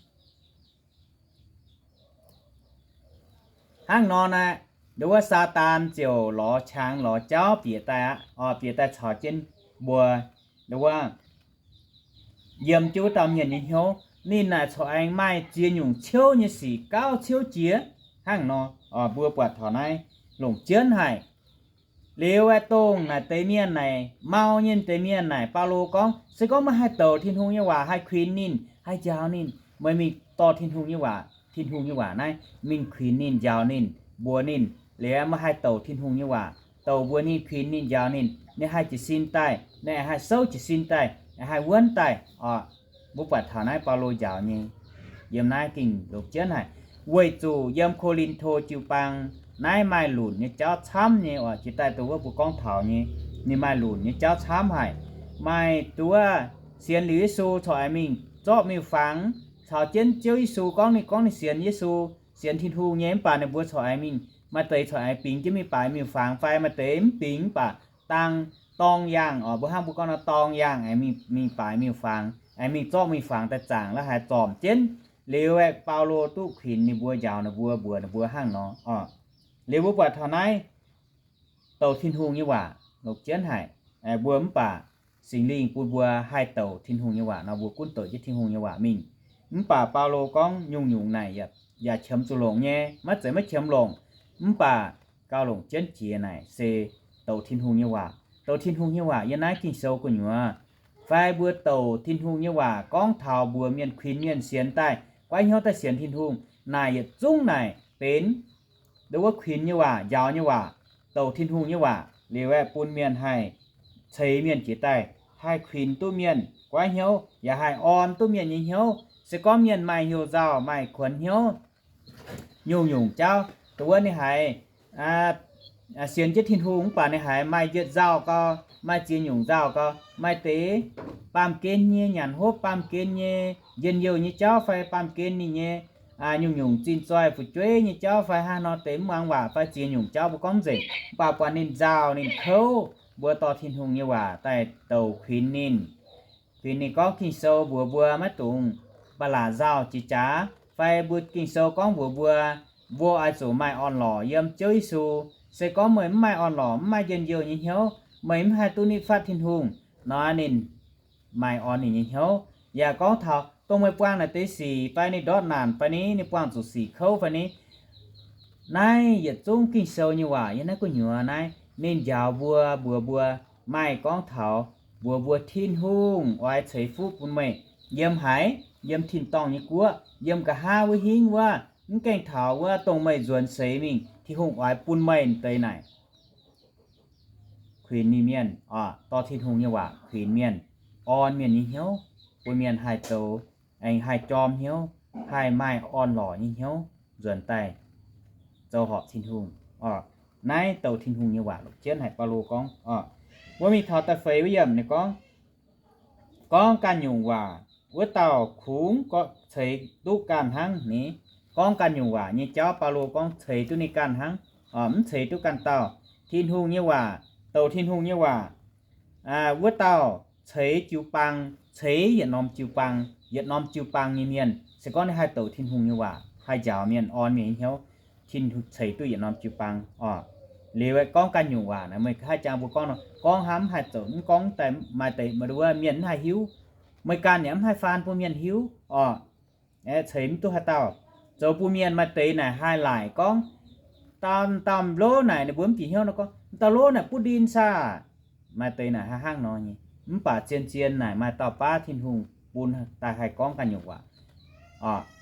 nor naaiv, nduov wuov Saadaan ziouc lorz qangx lorz jauv bieqc daaih aqv, oc, bieqc daaih caux jienv mbuo, nduov wuov, yiem jienv wuov dauh mienh nyei hnyouv. Ninh naaic corc aengx maaih ziex nyungc ciouv nyei sic gauh ciouv jiex hnangv nor, oc, mbuo buatc taux naaiv longc jienv haic. Liuz aeqv, dongh naaic deix mienh naaic, mau nyei deix mienh naaic, Baulo gorngv, se gorngv meih haih douc Tin-Hungh nyei waac, haih kuinx ninh, haih njaaux ninh, meih mingh dorh Tin-Hungh nyei waac, Tin-Hungh nyei waac naaiv mingh kuinx ninh, njaaux ninh, mbuox ninh. Liuz meih haih douc Tin-Hungh nyei waac, douc mbuox ninh, kuinx ninh, njaaux ninh, ninh haih jiez sin daaih, ninh haih souv jiez sin daaih, ninh haih wuonv daaih, oc. Mbuo buatc taux naaiv Baulo njaaux nyei, yiem naaiv gengh longc jienv haic. Weic zuqc yiem Ko^lin^to jiu-baang Naaiv maaih lunc nyei jauv camv nyei oc. Jiex daaih dongh wuov mbuo gorngv taux nyei, ninh maaih lunc nyei jauv camv haic. Maaih dongh wuov sienx liuz Yesu corc aengx mingh zorqv miuc-fangx caux jienv Ziouv Yesu gorngv ninh, gorngv ninh sienx Yesu, sienx Tin-Hungh nyei, mv baac ninh mbuo corc aengx mingh, maaih deix corc aengx bingx jienv mingh baaix miuc-fangx fai maaih deix mv bingx mv baac dang dorng yaangh oc. Mbuo hnangv mbuo gorngv nor dorng yaangh aengx mingh, mingh baaix miuc-fangx, aengx mingh zorqv miuc-fangx daaih zaangc la'haaix zormc jienv. Liuz aeqv, Baulo duqv kuinx ninh mbuo, njaaux ninh mbuo, mbuox ninh mbuo hnangv nor oc. Liuz mbuo buatc taux naaiv douc Tin-Hungh nyei waac longc jienv haic. Mbuo mv baac Singx Lingh bun mbuo haih douc Tin-Hungh nyei waac nor, mbuo gunv douc jienv Tin-Hungh nyei waac mingh. Mv baac Baulo gorngv nyungc-nyungc naaic yaac qiemx zuqc longc nyei, maiv zeiz maiv qiemx longc. Mv baac gauh longc jienv jiex naaic se douc Tin-Hungh nyei waac. Douc Tin-Hungh nyei waac yiem naaiv Ging-Sou gu'nyuoz, fai mbuo douc Tin-Hungh nyei waac gorngv taux mbuox mienh, kuinx mienh sienx daaih, goiv hnyouv daaih sienx Tin-Hungh, naaic yietc zungv naaic benx ndo wuov kuinx nyei waac, njaaux nyei waac, douc Tin-Hungh nyei waac. Liuz aeqv, bun mienh haih ceix mienh jiex daaih, haih kuinx duqv mienh goiv hnyouv, yaac haih orn duqv mienh nyei hnyouv. Se gorngv mienh maaih hnyouv nzauh, maaih kuonx hnyouv, nyungc-nyungc jauv, ndo wuov ninh haiz sienx jienv Tin-Hungh mv baac ninh haiz maaih yietc nzauh gau, maaih ziex nyungc nzauh gau, maaih deix baamh gen nyei nyanc hopv, baamh gen nyei njien-youh nyei jauv fai baamh gen ninh nyei nyungc-nyungc zinh zoih fu'jueiv nyei jauv fai hnangv nor deix mv muangx waac fai ziex nyungc jauv mbuo gorngv nzengc, mv baac buatc ninh nzauh ninh kouv, mbuo dorh Tin-Hungh nyei waac daaih douc kuinx ninh. Kuinx ninh gorngv Ging-Sou mbuox mbuo maiv dungx ba'laqc nzauh jiex jaax, fai mbuo Ging-Sou gorngv mbuox mbuo, mbuo oix zuqc maaih orn-lorqc yiem Ziouv Yesu. Se gorngv meih mv maaih orn-lorqc, mv maaih njien-youh nyei hnyouv, meih mv haih duqv nitv fatv Tin-Hungh nor, ninh maaih orn ninh nyei hnyouv. Yaac gorngv taux dongh meih buangh naaic deix sic fai ninh ndortv naanc fai ni, ninh buangh zuqc sic kouv fai ni, naaiv yietc zungv Ging-Sou nyei waac yiem naaiv gu'nyuoz naaiv ninh njaaux mbuo, mbuox mbuo, maaih gorngv taux mbuox mbuo Tin-Hungh oix ceix fuqv bun meih yiem haaix, yiem tin-dorngh nyei guoqv, yiem nqa'haav wuov hingv wuov, mv gaengh taux wuov dongh meih nzuonx seix mingh, Tin-Hungh oix bun meih deix naaic kuinx ninh mienh, dorh Tin-Hungh nyei waac kuinx mienh, orn mienh nyei hnyouv, bun mienh haih zoux, aengx haih jorm hnyouv, haih maaih orn-lorqc nyei hnyouv nzuonx daaih zoux horpc Tin-Hungh. Naaiv douc Tin-Hungh nyei waac longc jienv haic. Baulo gorngv, wuov mingh taux da'feix wuov yiemc ninh gorngv, gorngv ganh nyungc waac wuov dauh kungx ceix duqv ganh hnangv ni. Gorngv ganh nyungc waac nyei jauv Baulo gorngv ceix duqv ninh ganh hnangv, mv ceix duqv ganh dauh. Tin-Hungh nyei waac, douc Tin-Hungh nyei waac, wuov dauh ceix jiu-baang, ceix yietc norm jiu-baang, yietc norm jiu-baang nyei mienh. Se gorngv ninh haih douc Tin-Hungh nyei waac, haih njaaux mienh, orn mienh nyei hnyouv, Tin-Hungh ceix duqv yietc norm jiu-baang oc. Liuz gorngv ganh nyungc waac naaic, meih haih jangx mbuo gorngv nor, gorngv hnangv mv haih zoux, mv gorngv daaih maaih deix wuov mienh mv haih hiuv, meih ganh yaac mv haih faan bun mienh hiuv oc. Ceix mv duqv haaix dauh, zoux bun mienh maaih deix naaic haih laaic gorngv, dauh, dauh lov naaic ninh mbuo mv bieqc hnyouv nor gorngv, dauh lov naaic butv ndin saah? Maaih deix naaic haih hnangv nor nyei. Mv baac zien-zien naaic maaih dauh baav Tin-Hungh bun daaih haih gorngv ganh nyungc waac.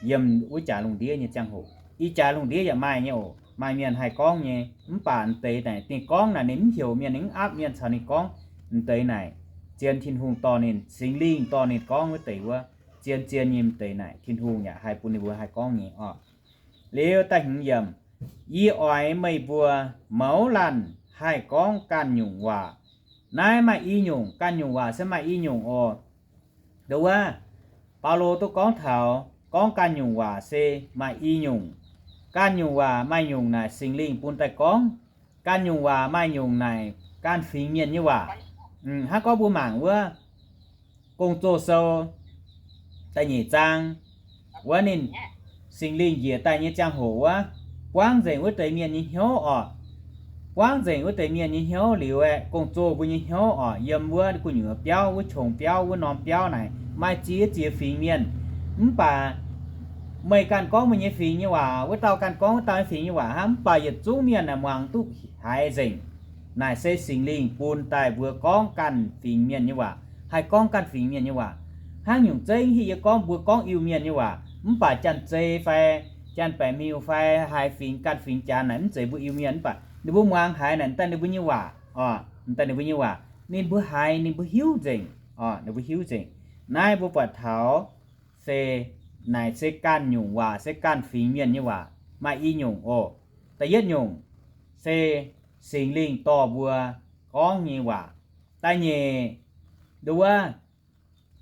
Yiem wuov jaax lungh ndiev nyei ziangh hoc, ih jaax lungh ndiev yaac maaih nyei oc. Maaih mienh haih gorngv nyei, mv baac m'deix naaic ninh gorngv naaic ninh mv heuc mienh, ninh mv aapv mienh caux ninh gorngv. M'deix naaic zien Tin-Hungh dorh ninh, Singx Lingh dorh ninh gorngv wuov deix wuov. Zien-zien nyei m'deix naaic Tin-Hungh yaac haih bun ninh mbuo haih gorngv nyei oc. Liuz da'hmz yiemc, yie oix meih mbuo mouz laanh haih gorngv ganh nyungc waac. Naaiv maaih i nyungc, ganh nyungc waac se maaih i nyungc oc. Ndo wuov, Baulo duqv gorngv taux gorngv ganh nyungc waac se maaih i nyungc. Ganh nyungc waac maaih nyungc naaic Singx Lingh bun daaih gorngv. Ganh nyungc waac maaih nyungc naaic ganh fingx mienh nyei waac. Hnangv gorngv mbuo mangc wuov Gong-Zoh Sou da'nyeic zaang wuov, ninh Singx Lingh njiec daaih nyei ziangh hoc wuov, buangv nzengc wuov deix mienh nyei hnyouv oc. Buangv nzengc wuov deix mienh nyei hnyouv liuz aeqv, gong-zoh mbuo nyei hnyouv oc, yiem wuov gu'nyuoz biauv, wuov qongx biauv, wuov norm biauv naaic maaih ziex ziex fingx mienh. Mv baac meih ganh gorngv meih nyei fingx nyei waac, wuov dauh ganh gorngv wuov dauh nyei fingx nyei waac hnangv, mv baac yietc zungv mienh naaic muangx duqv haiz nzengc. Naaic se Singx Lingh bun daaih mbuo gorngv ganh fingx mienh nyei waac, haih gorngv ganh fingx mienh nyei waac. Hnangv nyungc zeiv hiuv yie gorngv mbuo gorngv Iu-Mienh nyei waac, mv baac janx-zei fai janx-baeqc miuh fai haaix fingx ganh fingx jaax naaic mv zeiz mbuo Iu-Mienh, mv baac ninh mbuo muangx haiz naaic daaih ninh mbuo nyei waac oc, daaih ninh mbuo nyei waac, ninh mbuo haiz ninh mbuo hiuv nzengc oc, ninh mbuo hiuv nzengc. Naaiv mbuo buatc taux se naaic se ganh nyungc waac, se ganh fingx mienh nyei waac, maaih i nyungc oc. Da'yietv nyungc, se Singx Lingh dorh mbuo gorngv nyei waac. Da'nyeic, nduov,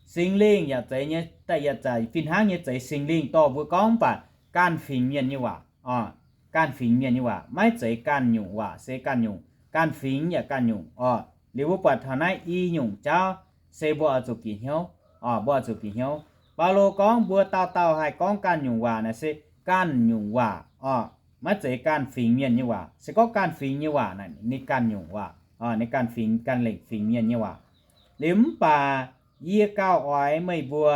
Singx Lingh yaac zeiz nyei, daaih yaac zaic fih hnangv nyei zeiz Singx Lingh dorh mbuo gorngv, mv baac ganh fingx mienh nyei waac oc. Ganh fingx mienh nyei waac, maiv zeiz ganh nyungc waac, se ganh nyungc, ganh fingx yaac ganh nyungc oc. Liuz mbuo buatc taux naaiv i nyungc jauv se mbuo oix zuqc bieqc hnyouv oc, mbuo oix zuqc bieqc hnyouv. Baulo gorngv mbuo dauh dauh haih gorngv ganh nyungc waac naaic se ganh nyungc waac oc, maiv zeiz ganh fingx mienh nyei waac. Se gorngv ganh fingx nyei waac naaic ninh ganh nyungc waac oc, ninh ganh fingx, ganh lengc fingx mienh nyei waac. Liuz mv baac yie gauh oix meih mbuo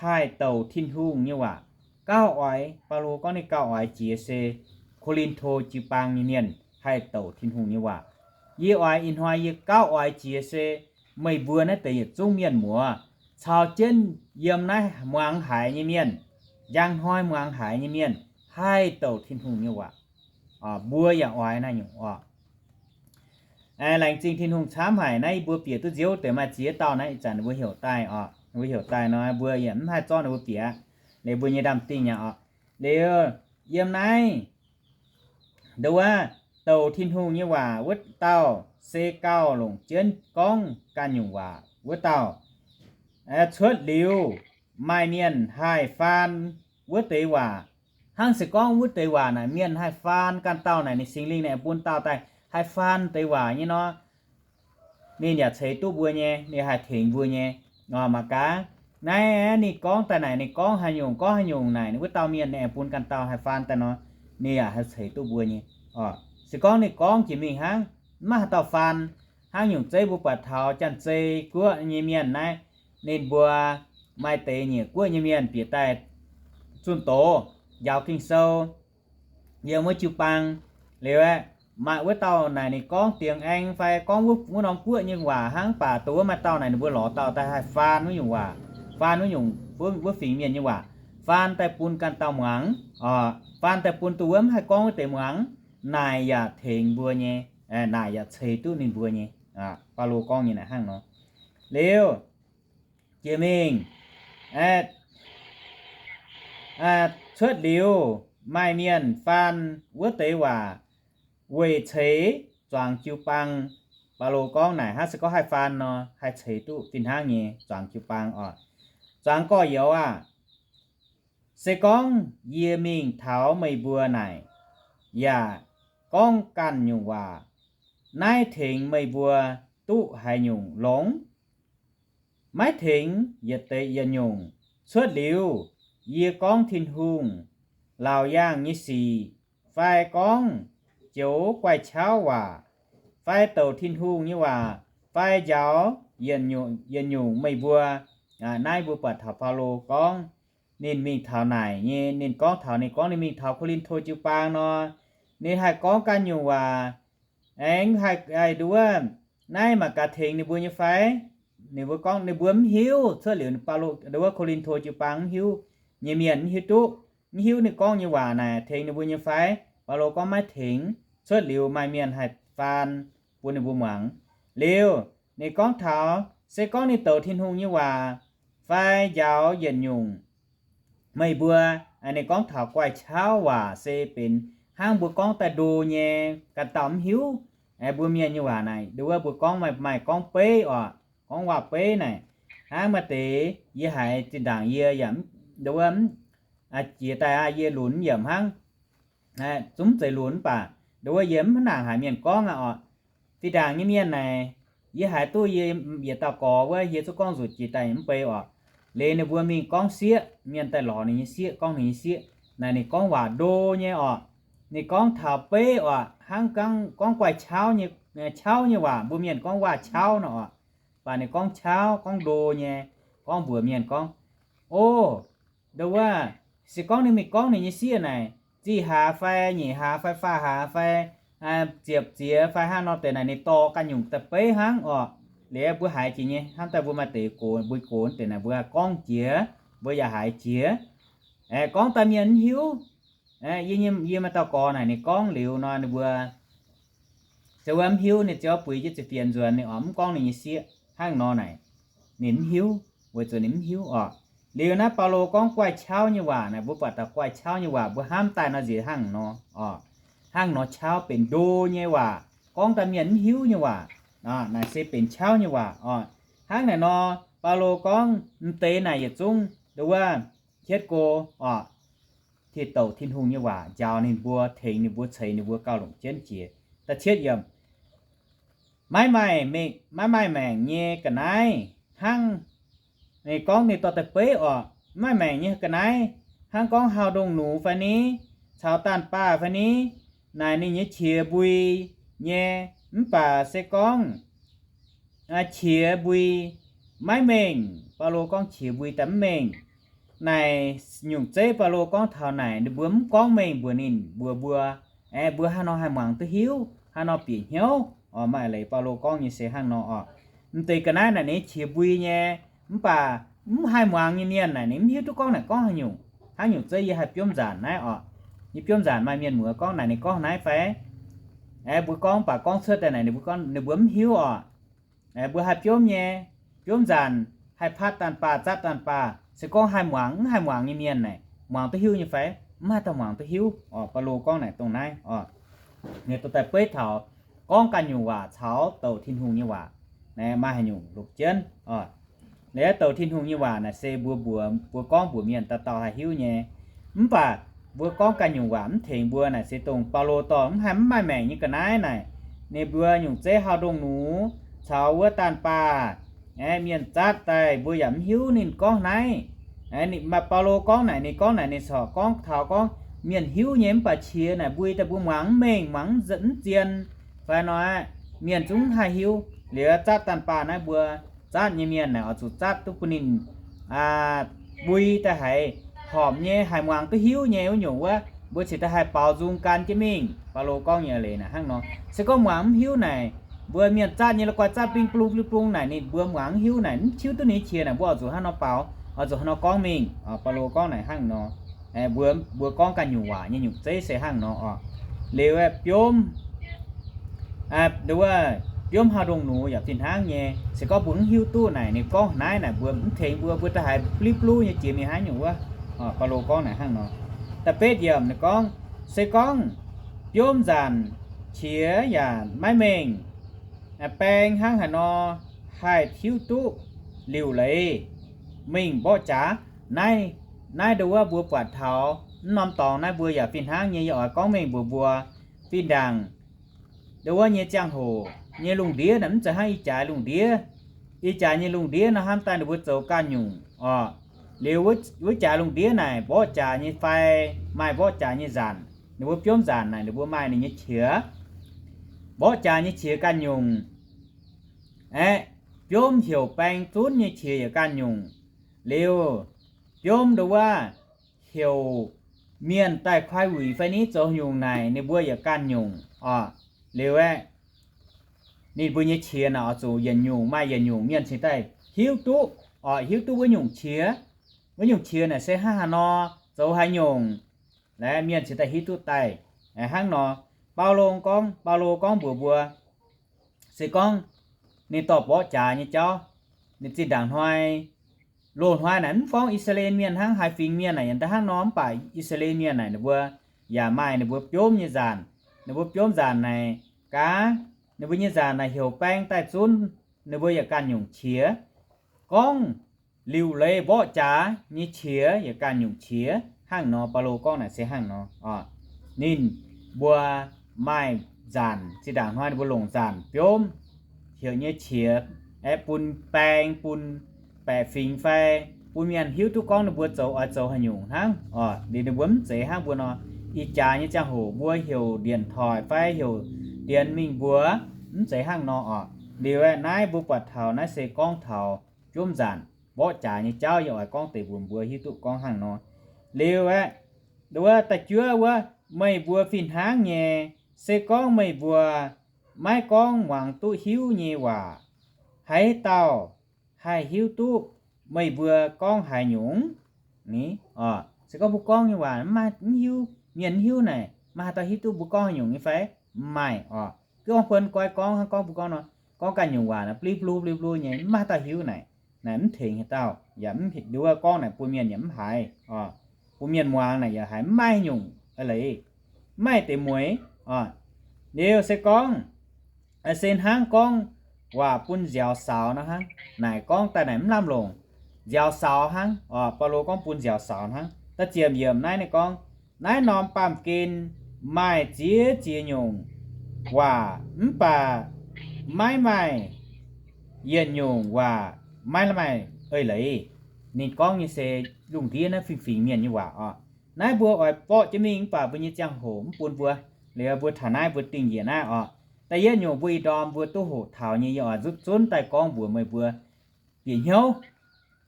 haih douc Tin-Hungh nyei waac. Gauh oix, Baulo gorngv ninh gauh oix jiex se Ko^lin^to jiu-baang nyei mienh haih douc Tin-Hungh nyei waac. Yie oix ih hnoi yie gauh oix jiex se meih mbuo naaiv deix yietc zungv mienh muoz caux jienv yiem naaiv muangx haiz nyei mienh, njang hnoi muangx haiz nyei mienh haih douc Tin-Hungh nyei waac. Mbuo yaac oix naaiv nyungc oc. Laengz zingh Tin-Hungh camv haic. Naaiv mbuo bieqc duqv nziouv deix maaih ziex dauh naaiv, ih zanc ninh mbuo heuc daaih oc, ninh mbuo heuc daaih nor mbuo yaac mv haih zorqv ninh mbuo bieqc. Liuz mbuo nyei ndaam-dingh aqv oc. Liuz yiem naaiv, nduov, douc Tin-Hungh nyei waac wuov dauh se gauh longc jienv gorngv ganh nyungc waac wuov dauh. Cuotv liuz maaih mienh haih faan wuov deix waac. Hnangv se gorngv wuov deix waac naaic mienh haih faan ganh dauh naaic, ninh Singx Lingh naaic bun dauh daaih haih faan deix waac nyei nor, ninh yaac ceix duqv mbuo nyei, ninh haih tengx mbuo nyei. Mangc gaax, naaiv ninh gorngv daaih naaic, ninh gorngv haaix nyungc, gorngv haaix nyungc naaic, wuov dauh mienh ninh aengx bun ganh dauh haih faan daaih nor, ninh yaac haih ceix duqv mbuo nyei. Se gorngv ninh gorngv jiex mingh hnangv, maiv maaih haaix dauh faan. Hnangv nyungc zeiv mbuo buatc taux Janx-Zei guoqv nyei mienh naaiv, ninh mbuo maaih deix nyeic guoqv nyei mienh bieqc daaih zunh doz njaaux Ging-Sou yiem wuov jiu-baang. Liuz aeqv, maaih wuov dauh naaic ninh gorngv diengx aengx fai gorngv wuov norm guoqv nyei waac hnangv, mv baac dongh wuov maaih dauh naaic ninh mbuo lorz dauh daaih haih faan wuov nyungc waac, faan wuov nyungc, wuov fingx mienh nyei waac, faan daaih bun ganh dauh muangx, faan daaih bun dongh wuov mv haih gorngv wuov deix muangx, naaic yaac tengx mbuo nyei, naaic yaac ceix duqv ninh mbuo nyei. Baulo gorngv nyei naaic hnangv nor. Liuz jiex mingh, cuotv liuz maaih mienh faan wuov deix waac weic ceix zuangx jiu-baang. Baulo gorngv naaic hnangv, se gorngv haih faan nor, haih ceix duqv fih hnangv nyei zuangx jiu-baang oc. Zuangx gorx-youz aah! Se gorngv yie mingh taux meih mbuo naaic, yaac gorngv ganh nyungc waac, naaiv tengx meih mbuo duqv haaix nyungc longx? Maiv tengx yietc deix yietc nyungc. Cuotv liuz yie gorngv Tin-Hungh laauc yaangh nyei sic, fai gorngv joux guaix qauv waac, fai douc Tin-Hungh nyei waac, fai njaaux yietc nyungc, yietc nyungc meih mbuo. Naaiv mbuo buatc taux Baulo gorngv ninh mingh taux naaic nyei, ninh gorngv taux, ninh gorngv ninh mingh taux Ko^lin^to jiu-baang nor, ninh haih gorngv ganh nyungc waac, aengx haih, haih nduov, naaiv mangc gaax tengx ninh mbuo nyei fai? Ninh mbuo gorngv ninh mbuo mv hiuv. Cuotv liuz Baulo, nduov, Ko^lin^to jiu-baang mv hiuv nyei mienh mv hiuv duqv, mv hiuv ninh gorngv nyei waac naaic tengx ninh mbuo nyei fai. Baulo gorngv maiv tengx. Cuotv liuz maaih mienh haih faan bun ninh mbuo muangx. Liuz ninh gorngv taux se gorngv ninh douc Tin-Hungh nyei waac fai njaaux yietc nyungc meih mbuo, ninh gorngv taux guaix qauv waac se benx hnangv mbuo gorngv daaih ndo nyei, ganh dauh mv hiuv. Mbuo mienh nyei waac naaic, nduov, mbuo gorngv maaih, maaih gorngv beiv oc, gorngv waac-beiv naaic. Hnangv maaih deix yie haiz zinh ndaangc yie yaac, nduov, jiex daaih aqv, yie lunx yaac hnangv, zungv zeiz lunx mv baac nduov yie mv nangc haic mienh gorngv aqv oc. Fih ndaangc nyei mienh naaic, yie haiz duqv yie yietc dauh gorx wuov, yie zungv gorngv nzuqc jiex daaih mv bei oc. Liuz ninh mbuo mingh gorngv sieqv, mienh daaih lorz ninh nyei sieqv, gorngv ninh nyei sieqv naaic, ninh gorngv waac ndo nyei oc. Ninh gorngv taux beiv oc, hnangv gorngv guaix qauv nyei, qauv nyei waac, mbuo mienh gorngv waac-qauv nor oc. Mv baac ninh gorngv qauv, gorngv ndo nyei, gorngv mbuox mienh gorngv, o, nduov, se gorngv ninh mingh gorngv ninh nyei sieqv naaic, zih hlaax fai nyeic hlaax fai faah hlaax fai ziepc ziex fai hnangv nor deix naaic, ninh dorh ganh nyungc daaih beiv hnangv oc. Liuz mbuo haiz jiex nyei, hnamv daaih mbuo maaih deix gox, mbuo gox deix naaic mbuo gorngv jiex, mbuo yaac haiz jiex. Gorngv daaih mienh mv hiuv. Yie, yie maaih dauh gorx naaic, ninh gorngv liuz nor ninh mbuo se wuov mv hiuv, ninh ziouc buix jienv ziepc fienx nzuonx, ninh oix mv gorngv ninh nyei sieqv hnangv nor naaic, ninh mv hiuv, weic zuqc ninh mv hiuv oc. Liuz naaiv Baulo gorngv guaix qauv nyei waac naaic, mbuo buatc taux guaix qauv nyei waac mbuo hnamv daaih nor nziex hnangv nor oc. hnangv nor qauv benx ndo nyei waac, gorngv daaih mienh mv hiuv nyei waac. Naaic se benx qauv nyei waac oc. Hnangv naaic nor, Baulo gorngv m'deix naaic yietc zungv nduov hietv go oc, tin-douc Tin-Hungh nyei waac njaaux ninh mbuo, tengx ninh mbuo, ceix ninh mbuo gauh longc jienv jiex. Da'cietv yiemc, maiv maaih, maiv maaih maengc nyei ga'naaiv hnangv, ninh gorngv ninh dorh daaih beiv oc, maiv maaih maengc nyei ga'naaiv hnangv gorngv hauh ndongh nux fai ni, caux daanh baah fai ni, naaic ninh nyei qiex mbui nyei, mv baac se gorngv qiex mbui maiv mengh. Baulo gorngv qiex mbui daaih mv mengh. Naaic nyungc zeiv Baulo gorngv taux naaic ninh mbuo mv gorngv mengh mbuox ninh mbuo, mbuo, aeqv, mbuo haaix nor haih muangx duqv hiuv, haaix nor bieqc hnyouv oc. Maaih leiz Baulo gorngv nyei se hnangv nor oc. M'deix ga'naaiv naaic ninh qiex mbui nyei, mv baac mv haih muangx nyei mienh naaic ninh mv hiuv duqv gorngv naaic gorngv haaix nyungc. Hnangv nyungc zeiv yie haih biomv nzaanc naaiv oc. Yie biomv nzaanc maaih mienh muoz gorngv naaic ninh gorngv naaiv fai, aeqv, mbuo gorngv baac gorngv cuotv daaih naaic ninh mbuo gorngv ninh mbuo mv hiuv oc. Mbuo haih biomv nyei, biomv nzaanc, haih patv daanh baah, zatv daanh baah, se gorngv haih muangx, mv haih muangx nyei mienh naaic muangx duqv hiuv nyei fai? Mv haih daaih muangx duqv hiuv oc. Baulo gorngv naaic dongh naaiv oc. Ninh dorh daaih beiv taux gorngv ganh nyungc waac caux douc Tin-Hungh nyei waac. Naaiv maaih haaix nyungc longc jienv oc. Liuz douc Tin-Hungh nyei waac naaic se mbuo mbuox, mbuo gorngv mbuox mienh dauh dauh haih hiuv nyei. Mv baac mbuo gorngv ganh nyungc waac mv tengx mbuo naaic se dongh Baulo dorh mv haih mv maaih maengc nyei ga'naaiv naaic, ninh mbuo nyungc zeiv hauh ndongh nux caux wuov daanh baah, aeqv, mienh zatv daaih mbuo yaac mv hiuv ninh gorngv naaiv. Maaih Baulo gorngv naaic, ninh gorngv naaic ninh corc gorngv taux gorngv mienh hiuv nyei mv baac qiex naaic mbui daaih mbuo muangx mv mengh, muangx mv zien fai nor, mienh zungv mv haih hiuv. Liuz zatv daanh baah naaiv mbuo zatv nyei mienh naaic oix zuqc zatv duqv bun ninh mbui daaih haiz horpc nyei, haiz muangx duqv hiuv nyei wuov nyungc wuov, mbuo cingx daaih haih baaux nzung gan jienv mingh. Baulo gorngv nyei leiz naaic hnangv nor. Se gorngv muangx mv hiuv naaic, mbuo mienh zatv nyei la'guaih zatv bling blung bling blung naaic ninh mbuo muangx mv hiuv naaic, mv hiuv duqv ninh nyei qiex naaic, mbuo oix zuqc hnangv nor baaux, oix zuqc hnangv nor gorngv mingh. Baulo gorngv naaic hnangv nor. Mbuo, mbuo gorngv ganh nyungc waac nyei nyungc zeiv se hnangv nor oc. Liuz aeqv, biomv, nduov, biomv hauh ndongh nux yaac fih hnangv nyei. Se gorngv mbuo mv hiuv duqv naaic ninh gorngv naaiv naaic mbuo mv tengx mbuo, mbuo da'haiz blipv bluv nyei jiex mingh haaix nyungc wuov. Baulo gorngv naaic hnangv nor. Da'betv yiemc ninh gorngv, se gorngv biomv nzaanc qiex yaac maiv mengh, baeng hnangv haaix nor haih hiuv duqv liuc leiz mingh mborqv jaax? Naaiv, naaiv nduov mbuo buatc taux mv norm dorngx naaiv mbuo yaac fih hnangv nyei. Yie oix gorngv mengh mbuox mbuo, fih ndaangc nduov nyei ziangh hoc nyei lungh ndiev naaic mv zeiz hnangv ih jaax lungh ndiev. Ih jaax nyei lungh ndiev nor hnamv daaih ninh mbuo zoux ganh nyungc oc. Liuz wuov jaax lungh ndiev naaic mborqv jaax nyei fai maaih mborqv jaax nyei nzaanc, ninh mbuo biomv nzaanc naaic ninh mbuo maaih ninh nyei qiex. Mborqv jaax nyei qiex ganh nyungc. Aeqv, biomv heuc baeng zunv nyei qiex yaac ganh nyungc. Liuz, biomv nduov heuc mienh daaih koi wuic fai ni zoux nyungc naaic ninh mbuo yaac ganh nyungc oc. Liuz aeqv, ninh mbuo nyei qiex naaic oix zuqc yietc nyungc maaih yietc nyungc mienh cingx daaih hiuv duqv oc, hiuv duqv wuov nyungc qiex. Wuov nyungc qiex naaic se hnangv haaix nor, zoux haaix nyungc, mienh cingx daaih hiuv duqv daaih. Hnangv nor, Baulo gorngv, Baulo gorngv mbuox mbuo, se gorngv ninh dorh mborqv jaax nyei jauv, ninh zinh ndaangc hnoi, loz-hnoi naaic mv gorngv I^saa^laa^en mienh hnangv, haaix fingx mienh naaic yaac hnangv nor, mv baac I^saa^laa^en mienh naaic ninh mbuo yaac maaih ninh mbuo biomv nyei nzaanc. Ninh mbuo biomv nzaanc naaic gaax, ninh mbuo nyei nzaanc naaic heuc baeng daaih zunv, ninh mbuo yaac ganh nyungc qiex. Gorngv liuc leiz mborqv jaax nyei qiex yaac ganh nyungc qiex. Hnangv nor, Baulo gorngv naaic se hnangv nor oc. Ninh mbuo maaih nzaanc, zinh ndaangc hnoi ninh mbuo longc nzaanc biomv heuc nyei qiex, aeqv, bun baeng, bun baeqc fingx fai bun mienh hiuv duqv gorngv ninh mbuo zoux oix zoux haaix nyungc hnangv oc. Liuz ninh mbuo mv zeiz hnangv mbuo nor, ih jaax nyei ziangh hoc mbuo heuc điện thoại fai heuc điện mingh mbuox, mv zeiz hnangv nor oc. Liuz aeqv, naaiv mbuo buatc taux naaiv se gorngv taux biomv nzaanc mborqv jaax nyei jauv. Yie oix gorngv deix mbuox mbuo hiuv duqv gorngv hnangv nor. Liuz aeqv, nduov da'juov wuov, meih mbuo fih hnangv nyei, se gorngv meih mbuo maiv gorngv muangx duqv hiuv nyei waac, haaix dauh haih hiuv duqv meih mbuo gorngv haaix nyungc? Ni, se gorngv mbuo gorngv nyei waac mv maaih, mv hiuv, mienh mv hiuv naaic, maaih haaix dauh hiuv duqv mbuo gorngv haaix nyungc nyei fai? Mv maaih oc. Gorngv buonv goiv gorngv hnangv gorngv mbuo gorngv nor, gorngv ganh nyungc waac naaic blipv bluv blipv bluv nyei, mv maaih haaix dauh hiuv naaic, naaic mv tengx haaix dauh, yaac mv nduov gorngv naaic bun mienh yaac mv haiz oc. Bun mienh muangx naaic yaac haiz mv maaih haaix nyungc eix leiz, mv maaih deix mueiz. Liuz se gorngv, se hnangv gorngv waac bun nziaaux saux nor hnangv. Naaic gorngv daaih naaic mv lamh longc, nziaaux saux hnangv. Baulo gorngv bun nziaaux saux hnangv. Da'ziepc yiemc naaiv ninh gorngv, naaiv norm baamh gen maaih ziex ziex nyungc waac mv baac maiv maaih yietc nyungc waac maiv maaih eix leiz. Ninh gorngv nyei se lungh ndiev naaiv fingx-fingx mienh nyei waac oc. Naaiv mbuo oix borqv jienv mingh mv baac mbuo nyei ziangh hoc mv bun mbuo, liuz mbuo taux naaiv mbuo dingh njiec naaiv oc. Da'yietv nyungc mbuo ih ndorm mbuo duqv hoqc taux nyei, yie oix nzutv zunv daaih gorngv mbuox meih mbuo bieqc hnyouv.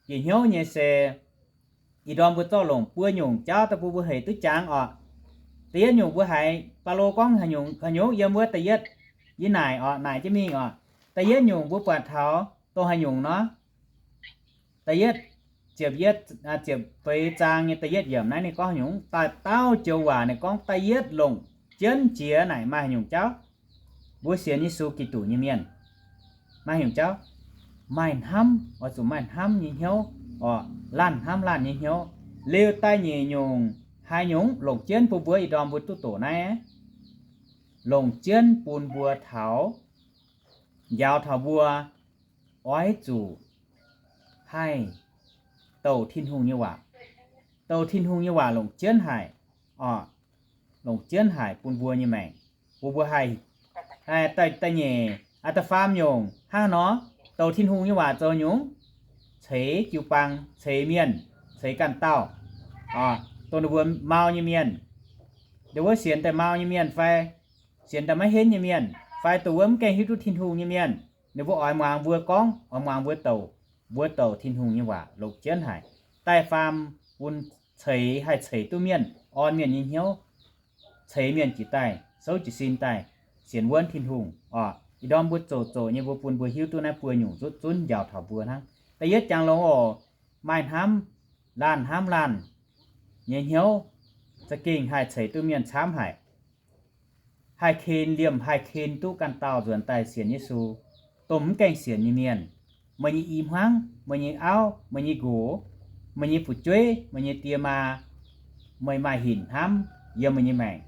Bieqc hnyouv nyei se ih ndorm mbuo zorqv longc buo nyungc jauv daaih bun mbuo hec duqv jangx oc. Da'yietv nyungc mbuo haiz Baulo gorngv haaix nyungc, haaix nyungc yiem wuov da'yietv, yie naaic oc, naaic jienv mingh oc. Da'yietv nyungc mbuo buatc taux dongh haaix nyungc nor, da'yietv, ziepc yietv, ziepc feix zaang nyei da'yietv yiemc naaiv ninh gorngv haaix nyungc? Daaih dauh joux waac ninh gorngv da'yietv longc jienv jiex naaic maaih haaix nyungc jauv? Mbuo sienx Yesu Giduc nyei mienh maaih haaix nyungc jauv? Maaih hnamv, oix zuqc maaih hnamv nyei hnyouv oc, laanh hnamv laanh nyei hnyouv. Liuz da'nyeic nyungc, haaix nyungc longc jienv bun mbuo ih ndorm mbuo duqv doqc naaiv? Longc jienv bun mbuo taux, njaaux taux mbuo oix zuqc haih douc Tin-Hungh nyei waac. Douc Tin-Hungh nyei waac longc jienv haic oc, longc jienv haic bun mbuo nyei maengc, bun mbuo haih, da'nyeic, da'faam nyungc hnangv nor, douc Tin-Hungh nyei waac zoux nyungc, ceix jiu-baang, ceix mienh, ceix ganh dauh, dongh ninh mbuo mau nyei mienh, dongh wuov sienx daaih mau nyei mienh fai sienx daaih maiv henv nyei mienh fai dongh wuov mv gaengh hiuv duqv Tin-Hungh nyei mienh, ninh mbuo oix muangx mbuo gorngv, oix muangx mbuo douc, mbuo douc Tin-Hungh nyei waac longc jienv haic. Da'faam bun ceix, haih ceix duqv mienh, orn mienh nyei hnyouv, ceix mienh jiez daaih, souv jiez sin daaih sienx wuonv Tin-Hungh oc. Ih ndorm mbuo zoqc zoqc nyei mbuo bun mbuo hiuv duqv naaiv buo nyungc nzutv zunv njaaux taux mbuo hnangv. Da'yietv jangx longx oc, maaih hnamv, laanh hnamv laanh nyei hnyouv za'gengh haih ceix duqv mienh camv haic. Haih ken liemh, haih ken duqv ganh dauh nzuonx daaih sienx Yesu. Dongh mv gaengh sienx nyei mienh, meih nyei i hmuangv, meih nyei auv, meih nyei nqox, meih nyei fu'jueiv, meih nyei die maa, meih maaih hinc hnamv yiem meih nyei maengc,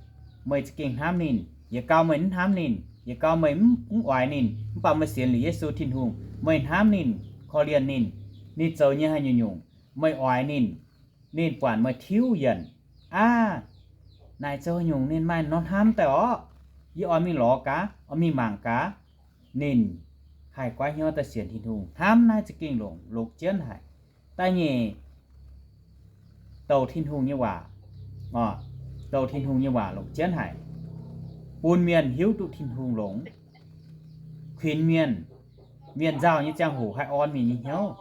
meih za'gengh hnamv ninh. Yietc gau meih mv hnamv ninh, yietc gau meih mv, mv oix ninh, mv baac meih sienx liuz Yesu Tin-Hungh, meih hnamv ninh, korv-lienh ninh, ninh zoux nyei haaix nyungc-nyungc, meih oix ninh, ninh buatc meih tiuv yienc, aav, naaic zoux haaix nyungc ninh maaih norm hnamv daaih orqc? Yie oix mingh lorz gaax, oix mingh mangc gaax. Ninh haih goiv hnyouv daaih sienx Tin-Hungh. Hnamv naaiv za'gengh longc, longc jienv haic. Da'nyeic, douc Tin-Hungh nyei waac, douc Tin-Hungh nyei waac longc jienv haic, bun mienh hiuv duqv Tin-Hungh longx, kuinx mienh, mienh nzauh nyei ziangh hoc haih orn mienh nyei hnyouv,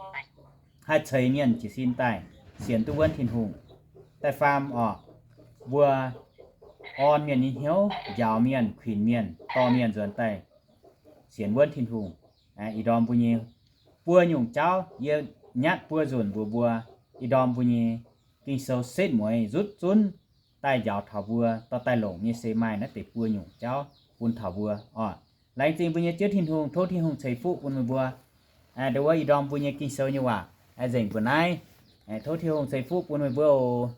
haih ceix mienh jiez sin daaih sienx duqv wuonv Tin-Hungh. Da'faam oc, mbuo orn mienh nyei hnyouv, njaaux mienh, kuinx mienh, dorh mienh nzuonx daaih sienx wuonv Tin-Hungh. Ih ndorm mbuo nyei buo nyungc jauv yie nyatv buo nzunc mbuox mbuo, ih ndorm mbuo nyei Ging-Sou setv mueiz nzutv zunv daaih njaaux taux mbuo dorh daaih longc nyei se maaih naaiv deix buo nyungc jauv bun taux mbuo oc. Laengz zingh mbuo nyei Ziouv Tin-Hungh, tov Tin-Hungh ceix fuqv bun meih mbuo. Ndo wuov ih ndorm mbuo nyei Ging-Sou nyei waac nzengc mbuo naaiv. Tov Tin-Hungh ceix fuqv bun meih mbuo oc.